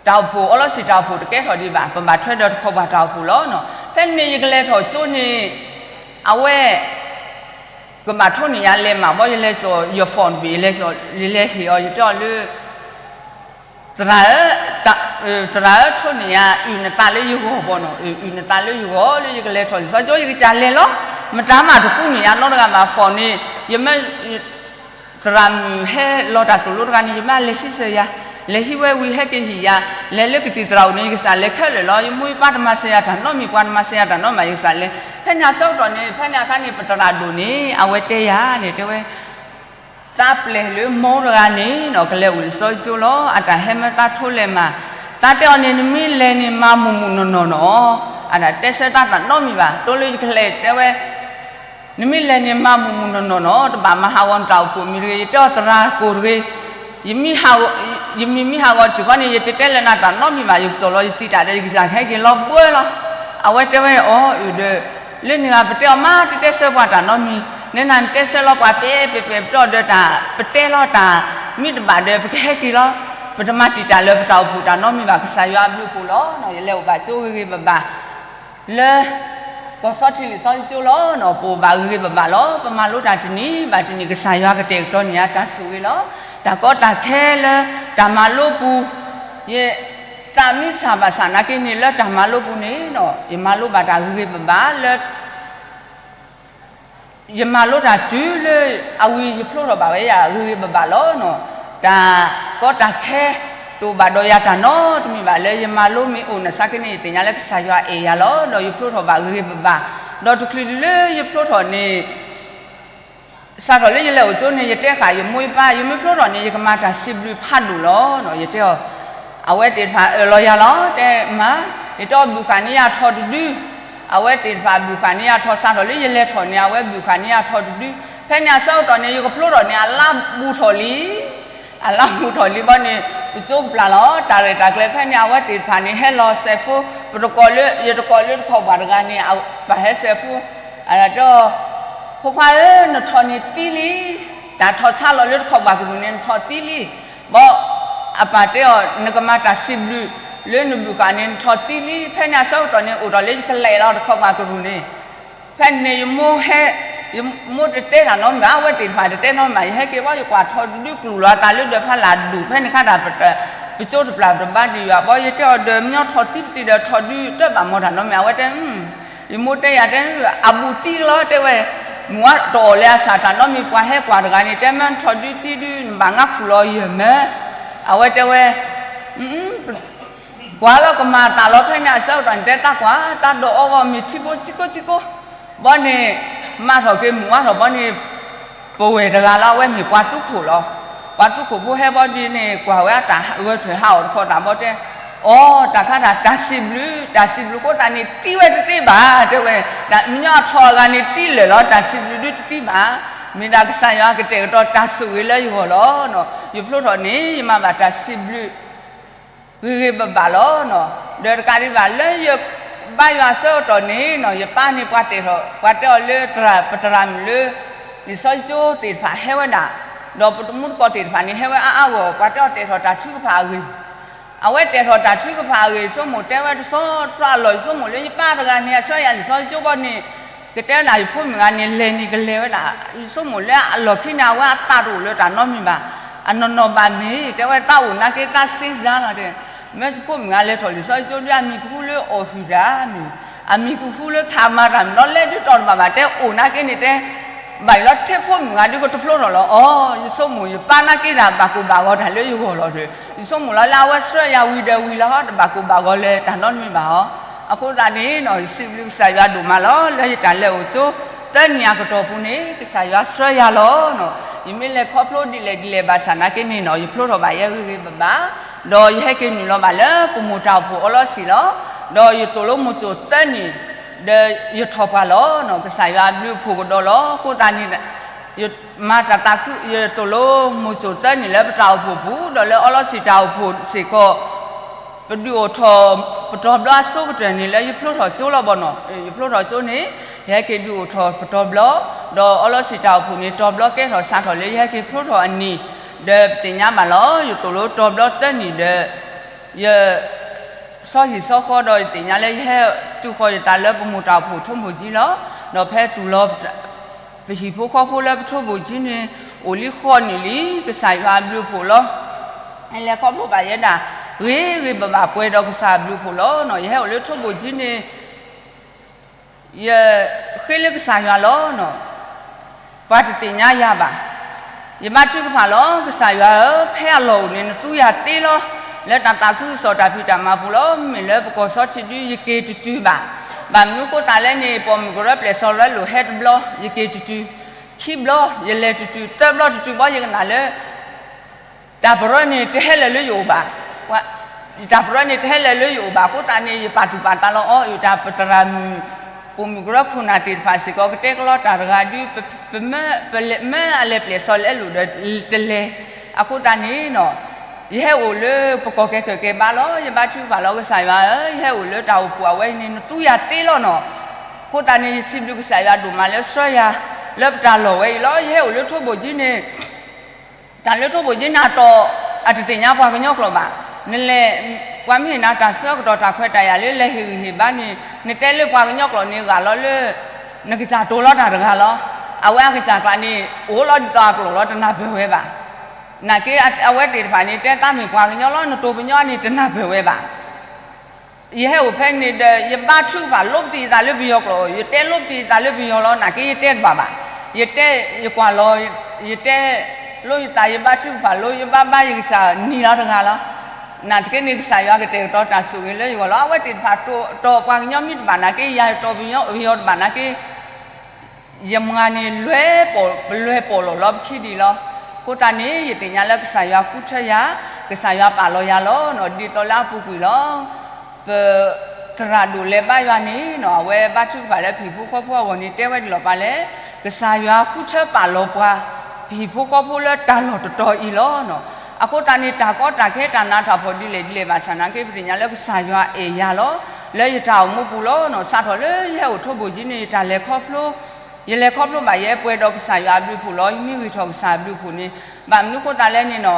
တၢ်အိၣ်ဖှိၣ် အီလီၤစံာ်တၢ်အိၣ်ဖှိၣ်တကဲထီၣ်ဒံးဘၣ်, ပဘၣ်ထွဲဒီးတခီဘၣ်တၢ်အိၣ်ဖှိၣ်လီၤ. ဖဲန့ၣ်ယကလဲၤထီၣ်ကၠိန့ၣ် အဝဲ ကဘၣ်ထိးန့ၢ်ယၤလဲၤမးဘီ ယလဲၤကၠီၤ uniform တဘ့ၣ် ယလဲၤဟ့ၣ်အီၤ ယတဲအီၤလၢ သရၣ်ဧၢ, သရၣ်ဧၢ ထိးန့ၢ်ယၤ အုၣ်နသးလၢယဂီၢ်ဘီနီၤ, အုၣ်နသးလၢယဂီၢ်လၢယကလဲၤထီၣ်လံာ်စီဆှံကၠိ ယကစၢ်လဲၤလီၤ. မတၤမးတကူၣ်န့ၢ်ယၤနီတဂၤဘၣ် ဖီၣ်န့ၣ် ယမ့ၢ် သရၣ်မုၣ်ဟဲလီၤတၢ်သိၣ်လိတဂၤန့ၣ် ယမ့ၢ်လဲၤဟံးစၢၤယၤ, လဲၤဟံးဝဲဝံၤဟဲက့ၤဟံၣ်ယၤ, လဲၤလၢကသံၣ်သရၣ်အိၣ်န့ၣ် ယကစၢ်လဲၤခဲလၢာ်လီၤ. ယမိၢ်ယပၢ်တမၤစၢၤယၤတၢ်နီတမံၤ, ပှၤတမၤစၢၤယၤတၢ်နီတမံၤ ယကစၢ်လဲၤ. ဖဲန့ၣ်အဆၢကတီၢ်န့ၣ် ဖဲန့ၣ်အခါန့ၣ် ပသရၣ်ဒိၣ်န့ၣ် အဝဲတဲယၤန့ၣ် တဲဝဲ သးပျဲၢ်လၢမိၢ်တဂၤန့ၣ်နီၤ ကလဲၤအိၣ်လံာ်စီဆှံကၠိလီၤ. အတၢ်ဟဲမၢသးထိလဲၣ်မး, သးတဲအီၤန့ၣ် နမ့ၢ်လဲၤန့ၣ် မၤမုာ်မုာ်နီၢ်နီၢ်နီၤ, အတၢ်တဲဆၢတၢ်တၢ်နီတမံၤဘၣ်. တိလၢယကလဲၤတဲဝဲ နမ့ၢ်လဲၤန့ၣ် မၤမုာ်မုာ်နီၢ်နီၢ်နီၤ, တဘၣ်မၤဟးဂီၤနတၢ်အိၣ်ဖှိၣ်မံၤတဂ့ၤ, ယတဲအီၤသရၣ်ကိၢ်တဂ့ၤ, ယမ့ၢ်ဟးဂီၤ ယမ့ၢ်မ့ၢ်ဟးဂီၤတုၤဃီန့ၣ် ယတတဲလၢနၤတၢ်နီတမံၤဘၣ်, ယကစီၣ်လီၤယသံတၢ်ဒီး ယကစၢ်ကဟဲက့ၤလီၤဘှၢလီၤ. အဝဲတဲဝဲအီၤ အုၣ်ဒီး လၢန့ၣ်ဂၤ ပတဲအီၤမး တတဲဆၢပှၤတၢ်နီတမံၤ, နဲနၤနတဲဆၢလီၤပှၤပဲပဲပဲ ပတဲအီၤဒီးတၢ် ပတဲလီၤတၢ် မ့ၢ်တဘၣ်ဒီး ပကဟဲက့ၤလီၤ. ပတမၤတံာ်တာ်လၢပတၢ်အိၣ်ဖှိၣ်တၢ်နီတမံၤဘၣ်, ကစၢ်ယွၤအဘျုးအဖှိၣ်လီၤ. ယလဲၤအိၣ်ဘၣ်ကၠိဂ့ၤဂ့ၤဘၣ်ဘၣ် လၢ ကီၢ်စီထံလံာ်စီဆှံကၠိလီၤနီၤ, ပအိၣ်ဘၣ်ဂ့ၤဂ့ၤဘၣ်ဘၣ်လီၤ. ပမၤလိတၢ်တနံၤဘၣ်တနံၤ ကစၢ်ယွၤကတဲာ်ကတီၤန့ၢ်ယၤတၢ်ဆိၣ်ဂ့ၤလီၤ. တၢ်ကီတၢ်ခဲလၢ တၢ်မၤလိပူၤ ယ သးမံစၢ်ဘၣ်ဆၣ်နာ်က့န့ၣ် လၢတၢ်မၤလိပူၤန့ၣ်နီၤ ယမၤလိဘၣ်တၢ်ဂ့ၤဂ့ၤဘၣ်ဘၣ်လၢ ယမၤလိတၢ်တုၤလၢအဝံၤ ယဖျိထီၣ်ဘၣ်ဝဲယၤဂ့ၤဂ့ၤဘၣ်ဘၣ်လီၤနီၤ. တၢ်ကီတၢ်ခဲ တအိၣ်ဘၣ်ဒီးယၤတၢ်နီတမံၤဘၣ် လၢယမၤလိမ့ၢ်အိၣ်နာ်က့န့ၣ် ယသ့ၣ်ညါလၢကစၢ်ယွၤအဲၣ်ယၤလီၤ. ဒီးယဖျိထီၣ်ဘၣ်ဂ့ၤဂ့ၤဘၣ်ဘၣ်, ဒီးတချုးလၢယဖျိထီၣ်န့ၣ် စးထီၣ်လၢယလဲၤအိၣ်ကၠိန့ၣ် ယတဲဃာ်ယမိၢ်ယပၢ် ယမ့ၢ်ဖျိထီၣ်န့ၣ် ယကမၤတၢ်စံးဘျုးဖးဒိၣ်လီၤနီၤ ယတဲအီၤ. အဝဲသ့ၣ်တဖၣ်အၢၣ်လီၤယၤလီၤ တဲမၤ, ယတဲအီၤဘုၣ်ဃာ်န့ၢ်ယၤထီၣ်တဒု, အဝဲသ့ၣ်တဖၣ်ဘုၣ်ဃာ်န့ၢ်ယၤထီၣ် စးထီၣ်လၢယလဲၤထီၣ်န့ၣ် အဝဲဘုၣ်ဃာ်န့ၢ်ယၤထီၣ်တဒု. ဖဲန့ၣ်အဆၢကတီၢ်န့ၣ် ယကဖျိထီၣ်န့ၣ် အလါဘူးထီၣ်လံ အလါဘူးထီၣ်လံဘီန့ၣ် ပကၠိကပျၢ်လီၤ တၢ်ရဲၣ်တၢ်ကျဲၤ ဖဲန့ၣ် အဝဲသ့ၣ်တဖၣ်န့ၣ် ဟဲလီၤစဲးဖိ, ပတကိးလၢ ယတကိးလၢတခီၣ်ဘၣ်တဂၤန့ၣ် ပဟဲစဲးဖိ, အတဲအီၤ, ဖိခွါဧၢ နထီၣ်န့ၣ်သံလံ, တၢ်ထီၣ်ဆါလီၤလၢတခီၣ်ဘၣ်ကရူၢ်န့ၣ် နထီၣ်သံလံ, ဘီ အပၢ်တဲအီၤ နကမၤတၢ်စံးဘျုး လၢနဘုၣ်ဃာ်န့ၣ် နထီၣ်သံလံ. ဖဲန့ၣ်အဆၢကတီၢ်န့ၣ် အိၣ်ထီၣ်လၢယကလဲၤလီၤတခီၣ်ဘၣ်ကရူၢ်န့ၣ် ဖဲန့ၣ် ယမိၢ်ဟဲ, ယမိၢ်တတဲတၢ်နီတမံၤဘၣ်, အဝဲသ့ၣ်တဖၣ်တတဲနီတမံၤဘၣ်, ယဟဲက့ၤဘီ ယကွၢ်ထီၣ်တဒု ကျူၣ်လီၤအသးလၢဒၢးဖးလၢ်ဒိၣ် ဖဲန့ၣ်ခါတၢ် ပကၠိတပျၢ်ပတဘါဒံးယွၤဘီ ယတဲအီၤဒီး မညီထီၣ်သံပသံဒီးထီၣ်ဒု တၢ်ဘၣ်မီၤတၢ်နီတမံၤ အဝဲတဲ ယမိၢ်တဲယၤတဲ အဘူးသံလီၤ တဲဝဲ, မုၢ်ဝါတအီၣ်လၢအဆၣ်တၢ်နီတမံၤ ပှၤဟဲကွၢ်တဂၤန့ၣ် တဲမ့ၢ်ထီၣ်ဒုသံဒု နဘၣ်ငါခူၣ်လီၤယဲၢ်မ့ၢ်, အဝဲတဲဝဲ ကွၢ်လီၤကမၤအသးလီၤ ဖဲန့ၣ်အဆၢကတီၢ်န့ၣ် တဲတၢ်ကွၢ် တၢ်ဒိးအီၣ်ဂီၢ်မ့ၢ်ထံဖိစံကိစံကိ, ဘီန့ၣ် မၤထီၣ်က့ၤမုၢ်ဝါထီၣ်ဘီန့ၣ် ပဝဲၢ်တဂၤလီၤ အဝဲမ့ၢ်ပှၤသူခိၣ်လီၤ. ပှၤသူခိၣ်ဖိဟဲဘီဒ်န့ၣ် ကွၢ်ဝဲအတၢ်ဂဲၤထၢၣ်ဟးအီၣ်တခီသးဘီတဲ, အိ တၢ်ခါတၢ် တၢ်စံးဘျုး တၢ်စံးဘျုးဃိသတးန့ၣ် သံဝဲတသ့ဘၣ် တဲဝဲ, တၢ်မညီအထီၣ်အဂၤန့ၣ် သံလၢာ်လီၤ တၢ်စံးဘျုးဒုတသံဘၣ်. မ့ၢ်ဒၣ်ကစၢ်ယွၤကတဲာ်ကတီၤတၢ်ဆိၣ်ဂ့ၤလၢယဂီၢ်လီၤ. ယဖျိထီၣ်န့ၣ် ယမၤဘၣ်တၢ်စံးဘျုး ဂ့ၤဂ့ၤဘၣ်ဘၣ်လီၤ. ဒီးတကးဒံးဘၣ် လၢယဘါယွၤအဆၢကတီၢ်န့ၣ်နီၤ ယပၢ်န့ၣ်ပှၤတဲာ်ထီၣ် ပှၤတဲအီၤလၢ ပသရၣ်မုၣ်လၢ လံာ်စီဆှံကၠိသ့ၣ်တဖၣ်ဟဲဝဲဒၣ်, ဒီးပတံၤသကိးသ့ၣ်တဖၣ်န့ၣ် ဟဲဝဲအါအါဂီၢ်ဂီၢ် ပှၤတဲအီၤတဲာ်ထီၣ်တၢ်ထုကဖၣ်အဂ့ၢ် အဝဲတဲာ်ထီၣ်တၢ်ထုကဖၣ်အဂ့ၢ် ယဆိကမိၣ်တဲဝဲတဆီတဆီအလီၢ် ယဆိကမိၣ်လၢယပၢ်တဂၤန့ၣ် အဆၢယၤလံာ်စီဆှံကၠိဘီန့ၣ် ကတဲဝဲဒၣ် ယဖိမုၣ်ဂၤန့ၣ် လဲၤန့ၣ်ကလဲၤဝဲဒၣ်, ယဆိကမိၣ်လၢအလီၢ်ခံန့ၣ် အဝဲအသးတအိၣ်လၢတၢ်နီတမံၤဘၣ်, အနီၢ်နီၢ်ဘၣ်မ့ၢ် တဲဝဲသးအိၣ်နာ်က့ သးစ့စါလီၤတဲ, မ့ၢ်ယဖိမုၣ်ဂၤလဲၤထီၣ်လံာ်စီဆှံကၠိဒု အမံၤကဟူလၢအီၣ်ဟုၣ်တၢ်မ့ၢ် အမံၤကဟူလၢခးမၤတၢ်မ့ၢ် လီၤလဲဒုတီၤတဘၣ်ဘၣ် တဲအိၣ်နာ်က့န့ၣ်တဲ ဘၣ်ယလီၤထဲဖိမုၣ်ဂၤဒုကတဖျိထီၣ်လီၤ. အိ ယဆိကမိၣ်ယပၢ်နာ်က့တၢ်ဘၣ်ကိၢ်ဘၣ်ဂီၤတၢ်လၢယဂီၢ်လီၤဒီး ယဆိကမိၣ်လီၤလၢအဝဲဆှၢယၤဝံၤဒီးဝံၤလီၤ တဘၣ်ကိၢ်ဘၣ်ဂီၤလၢတၢ်နီတမံၤဘၣ်အီၤ. အဃိသတးန့ၣ်နီၤ ယစံးဘျုးကစၢ်ယွၤဒိၣ်မးလီၤ လၢယတၢ်လဲၤအိၣ်ကၠိ သၢနံၣ်အကတီၢ်ပူၤန့ၣ် ကစၢ်ယွၤဆှၢယၤလီၤနီၤ. ယမ့ၢ်လဲၤခီဖျိဒ်လဲၣ်ဒ်လဲၣ်ဘၣ်ဆၣ်နာ်က့န့ၣ်နီၤ ယဖျိထီၣ်ဘၣ်ယဲဂ့ၤဂ့ၤဘၣ်ဘၣ်, ဒီးယဟဲက့ၤနုာ်လီၤဘၣ်လၢပမိၢ်တၢ်အိၣ်ဖှိၣ်အီလီၤစံာ်လီၤ. ဒီးယသိၣ်လိမိၢ်စိၣ်သၢနံၣ် ဒီးယထီၣ်ပှၢ်လီၤနီၤ ကစၢ်ယွၤအဘျုးအဖှိၣ်ကဒီးလီၤ. အဃိသတးန့ၣ် မၤတၢ်သးခု ယသိၣ်လိမိၢ်စိၣ်သၢနံၣ်လၢပတၢ်အိၣ်ဖှိၣ်ပူၤ ဒီးလၢအီလီၤစံာ်တၢ်အိၣ်ဖှိၣ်စ့ၢ်ကီး ပဒုးအိၣ်ထီၣ်ပတီၢ်ဘျီအဆိကတၢၢ်န့ၣ် လၢယဖျိထီၣ်ကၠိလီၤဘီနီၤ. ယဖျိထီၣ်ကၠိန့ၣ် ယဟဲက့ၤဒုးအိၣ်ထီၣ်ပတီၢ်ဘျီ, ဒီးအီလီၤစံာ်တၢ်အိၣ်ဖှိၣ်န့ၣ် တီၢ်ဘျီကဲထီၣ်စးထီၣ်လၢယဟဲက့ၤဖျိထီၣ်အနံၣ်, ဒီးပသ့ၣ်ညါဘၣ်လီၤ ယသိၣ်လိတီၢ်ဘျီသၢနံၣ်ဒီး ယ စီဟံၣ်စီဃီဒီးယသ့ၣ်ညါလၢယဟဲတုၤဃီၤယသးလၢပမိၢ်တၢ်အိၣ်ဖှိၣ်ထိၣ်ဘိၣ်ကၠံလီၤ. ဒီးဖဲတုၤလီၤ ပဟံၣ်ဖိဃီဖိလၢပထိၣ်ဘိၣ်ကၠံန့ၣ် အိၣ်လံဃိးနံၣ်လံ ကစၢ်ယွၤအဘျုးအဖှိၣ်လီၤ. ဟဲလဲၤခီဖျိဘၣ်ယဲဒၣ် ဂ့ၤဂ့ၤဘၣ်ဘၣ်ပှဲၤဒီးကစၢ်အဘျုးအဖှိၣ်လီၤနီၤ. ယဟဲအိၣ်လၢထိၣ်ဘိၣ်ကၠံန့ၣ် ယ ဃ့လၢကစၢ်ယွၤလီၤ. ပှၤတသ့ၣ်ညါယၤဘၣ်. ယဘါထုကဖၣ်လီၤ, ကစၢ်ယွၤဧၢ, ဖဲအလီၢ်အိၣ်န့ၣ် နသူယၤသ့လီၤ. လၢတၢ်သးခုကစီၣ်တၢ်ဖံးတၢ်မၤပူၤလီၤ. မ့ၢ်လၢပကီၢ်စီထံဒု ယက့ၤတတုၤဘၣ်. ဘၣ်မနုၤဃိသတးလဲၣ်န့ၣ် ပိာ်မုၣ်ကရၢပျဲၢ်စီၤရၢလိာ်ဟဲတဘျီ ယက့ၤတတုၤ, ခံဘျီ ယလဲၤတတုၤ, သၢဘျီတတုၤဘီ ယကနၣ်လၢ တၢ်ပရၢန့ၣ်တဟဲလၢာ်လၢယအိၣ်ဘၣ်. တၢ်ပရၢန့ၣ်တဟဲလၢာ်လၢယအိၣ်ဘၣ်အဃိသတးန့ၣ် ယပာ်သူၣ်ပာ်သးလီၤအီၤ, ယတၢ်ပသရၣ်မုၣ် ပိာ်မုၣ်ကရၢခိၣ်နၢ်သ့ၣ်တဖၣ်စ့ၢ်ကီး ကတဲကလီတၢ်တဂၤဒု ပမၢအလဲၤပျဲၢ်စီၤလဲလိာ်ဒီးတလဲၤ. အဃိသတးန့ၣ် ယဟဲအိၣ်လၢပကီၢ်ကဲကၢၢ်ကဲဘါလီၤ. ယဘါထုကဖၣ်လီၤ ကစၢ်ယွၤဧၢ, ယဟဲအိၣ်လၢတၢ်အိၣ်ဖှိၣ်အဝဲအံၤန့ၣ် နသူယၤသ့လီၤနီၤ. အဃိသတးန့ၣ် ယစံးဘျုးကစၢ်ယွၤဒိၣ်မးလၢဆှၢယၤ လၢပတၢ်လီၢ်ဝဲအံၤလီၤ. ယဟဲအိၣ်လၢထိၣ်ဘိၣ်ကၠံန့ၣ် တၢ်လၢထိၣ်ဘိၣ်ကၠံန့ၣ် အတသ့ၣ်ညါပှၤကညီကျိာ်ဘၣ်. နလဲၤ ပှၤမ့ၢ်ဟ့ၣ်နၤတၢ်ဆၢကတီၢ်တၢ်ခွဲးတၢ်ယာ်လၢလဲၤဟ့ၣ်ဂံၢ်ဟ့ၣ်ဘါန့ၣ် နတဲလၢပှၤကညီကျိာ်န့ၣ် ဂာ်လီၤလၢ နကစၢ်တိၤလီၤတၢ်တဂၤလီၤ. အဝဲအကစၢ်ကျါန့ၣ် အိၣ်လီၤဒ်သိးအကျိာ်လီၤ တနၢ်ပၢၢ်ဝဲဘၣ်. နာ်က့ အဝဲသ့ၣ်တဖၣ်န့ၣ် တဲသးမ့ၢ်ပှၤကညီလီၤ နတိၤပညီန့ၣ် တနၢ်ပၢၢ်ဝဲဘၣ်. ယဟဲအိၣ်ဖဲန့ၣ်ဒီး ယဘါထုကဖၣ်လိပသံယသးလၢပယီၤကျိာ်, ယတဲလိပသံယသးလၢပယီၤလီၤ. နာ်က့ယတဲတဘၣ်ဘၣ်. ယတဲ ယကွၢ်လီၤ, ယတဲ လိယသး ယဘါထုကဖၣ်လိ ယဘါဘါယကစၢ်နံၤလီၤတဂၤလီၤ. နာ်သက့န့ၣ် ကစၢ်ယွၤကတဲာ်ကတီၤတၢ်ဆိၣ်ဂ့ၤလၢယဂီၢ်လီၤ. အဝဲသ့ၣ်တဖၣ်တိၤပှၤကညီမ့ၢ်တဘၣ်နာ်က့ ယၤယတိၤပယီၤတဘၣ်နာ်က့ ယမၤန့ၣ် လွဲၢ်ပီၢ် ပလွဲၢ်ပီၢ်လီၤလီၤပခံဒံးလီၤ. အဃိသတးန့ၣ် ယသ့ၣ်ညါလၢကစၢ်ယွၤဃုထၢယၤ, ကစၢ်ယွၤပာ်လီၤယၤလီၤ. ဒ်သိးလၢအပူၤကွံာ်လီၤ. ပသရၣ်ဒိၣ်လဲၤဘါယွၤန့ၣ် အဝဲဘါထုကဖၣ်လၢပဟံၣ်ဖိဃီဖိအဂီၢ်န့ၣ် တဲဝဲဒ်လဲၣ်ပှၤလဲၣ်, ကစၢ်ယွၤဃုထၢပာ်လီၤပှၤ ပဟံၣ်ဖိဃီဖိလၢတၢ်လီၢ်တတီၤအံၤလီၤ. အဃိသတးန့ၣ် တၢ်ကီတၢ်ခဲတၢ်နးတၢ်ဖှီၣ်ဒ်လဲၣ်ဒ်လဲၣ်ဘၣ်ဆၣ်နာ်က့ ပသ့ၣ်ညါလၢကစၢ်ယွၤအဲၣ်ယၤလီၤ. လၢယတၢ်အိၣ်မူပူၤလီၤ. စးထီၣ်လၢယဟဲအိၣ်ထိၣ်ဘိၣ်ကၠံန့ၣ် ယတၢ်လဲၤခီဖျိ ယလဲၤခီဖျိဘၣ်ယဲပှဲၤဒီးကစၢ်ယွၤအဘျုးအဖှိၣ်လီၤ. ယမ့ၢ်ဂံၢ်ထီၣ်ကစၢ်အဘျုးအဖှိၣ်န့ၣ် ဘၣ်မနုၤဃိသတးလဲၣ်န့ၣ်နီၤ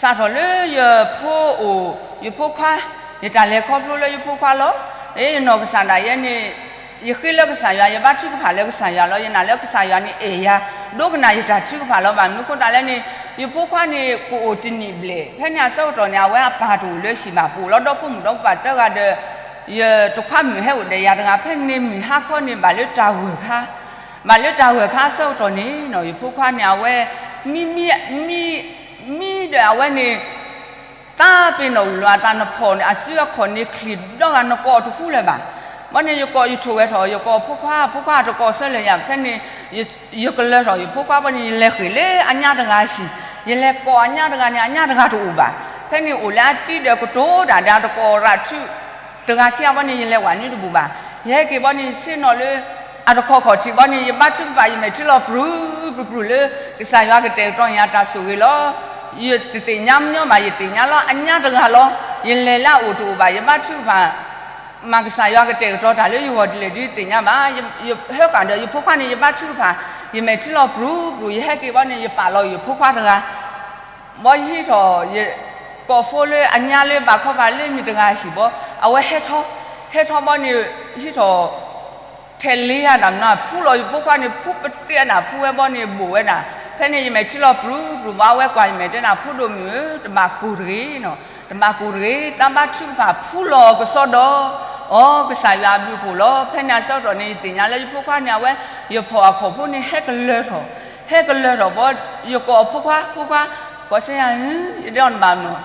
စးထီၣ်လၢယဖိအိၣ် ယဖိခွါ, ယတၢ်လဲၤခီဖျိလၢယဖိခွါလီၤ. ယနီၢ်ကစၢ်ဒၣ်ယဲန့ၣ် ယဃ့လၢကစၢ်ယွၤ ယဘါထုကဖၣ်လၢကစၢ်ယွၤလီၤ. ယနာ်လၢကစၢ်ယွၤန့ၣ်အဲၣ်ယၤ ဒိကနၣ်ယတၢ်ထုကဖၣ်လီၤ. ဘၣ်မနုၤဃိသတးလဲၣ်န့ၣ် ယဖိခွါန့ၣ် ကအိၣ်တနံၣ်ဘျဲၣ် ဖဲန့ၣ်အဆၢကတီၢ်န့ၣ် အဝဲအပၢ်တအိၣ်လၢဟံၣ်ဘၣ် ပအိၣ်လီၤဒီဖိမုၣ်ဒီပၢ်သၢဂၤဒီး ယတခွါမုၣ်ဟဲအိၣ်ဒီးယၤတဂၤ ဖဲန့ၣ်မုၢ်ဟါခီန့ၣ် ဘၣ်လၢတၢ်ဂၢၢ်ခါ ဘၣ်လၢတၢ်ဂၢၢ်ခါအဆၢကတီၢ်န့ၣ်နီၤ ယဖိခွါန့ၣ် အဝဲ မံ မံ မံ မံဒီးအဝဲန့ၣ် သးပ့ၤနီၣ်အုၣ်လီၤအသး နဖီၣ်အစုအခီၣ်န့ၣ် ချံၣ်ဒီဂၤ နကိးအီၤတဃူလၢၤဘၣ်. ဘီန့ၣ် ယကိးယထိၣ်ဝဲထီၣ် ယကိးဖိခွါ ဖိခွါတကိးဆၢလၢာ်ယၤ ဖဲန့ၣ် ယကလၢၤထီၣ်ယဖိခွါဘီန့ၣ် ယလဲၤဃ့ၢ်လၢအညါတဂၤဟံၣ်, ယလဲၤကိးအညါတဂၤန့ၣ် အညါတဂၤတအိၣ်ဘၣ်. ဖဲန့ၣ်အိၣ်လၢအတံၤဒီးကတိၤတၢ်ဒီး တကိးရၤထု တဂၤခံဂၤဘီန့ၣ် ယလဲၤဝဲနုတဘူးဘၣ်. ယဟဲက့ၤဘီန့ၣ် ယဆ့ၣ်နီၤလၢ အတခီခီၣ်ထံးဘီန့ၣ် ယဘါထုကဖၣ် ယမဲာ်ထံလီၤပြူၤပြူၤပြူၤလၢ ကစၢ်ယွၤကတဲာ်ကတီၤယၤတၢ်ဆိၣ်ဂ့ၤလီၤ. ယတသ့ၣ်ညါမညီဘၣ် ယသ့ၣ်ညါလီၤ အညါတဂၤလီၤ. ယလဲၤလၢအအိၣ်တအိၣ်ဘၣ် ယဘါထုကဖၣ် မ့ၢ်ကစၢ်ယွၤကတဲာ်ကတီၤတၢ်လၢယဂီၢ်ဒ်လဲၣ်ဒ်သ့ၣ်ညါဘၣ်. ယဟဲဃာ်ဒီးယဖိခွါန့ၣ် ယဘါထုကဖၣ် ယမဲာ်ထံလီၤပြူၤပြူၤ ယဟဲက့ၤဘီန့ၣ် ယပာ်လီၤယဖိခွါတဂၤ ဘီယဟံးထီၣ် ယကိးဖိလၢအညါလၢဘၣ်ခီဘၣ်လၢန့ၣ်တဂၤဟံၣ်ဘီ အဝဲဟဲထီၣ်, ဟဲထီၣ်ဘီန့ၣ် ဟံးထီၣ် ထဲးလ့အတၢ်မနုၤ ဖူလီၤယဖိခွါန့ၣ် ဖူပသ့အနၢ်ဖူဝဲဘီန့ၣ် ဘိၣ်ဝဲဒၣ်. ဖဲန့ၣ်ယမဲာ်ထံလီၤပြူၤပြူၤဘီ အဝဲကွၢ်ယမဲာ်တဲနၢ် ဖိဒိၣ်မုၣ်ဧၢ တဘၣ်ကိၢ်တဂ့ၤနီၤ, တဘၣ်ကိၢ်တဂ့ၤ, သးဘါထုကဖၣ်ဖူလီၤကစီဒီ အီ ကစၢ်ယွၤအဘျုးအဖှိၣ်လီၤ. ဖဲန့ၣ်အဆၢကတီၢ်န့ၣ် ယသ့ၣ်ညါလၢယဖိခွါန့ၣ် အဝဲ ယဖီၣ်အခီၣ်ဖိန့ၣ် ဟဲကလၢၤထီၣ်, ဟဲကလၢၤထီၣ်ဘီ ယကိးအဖိခွါ, ဖိခွါ, ကိးဆၢယၤဧၢ, ယတဲအီၤတဘၣ်နီၤ,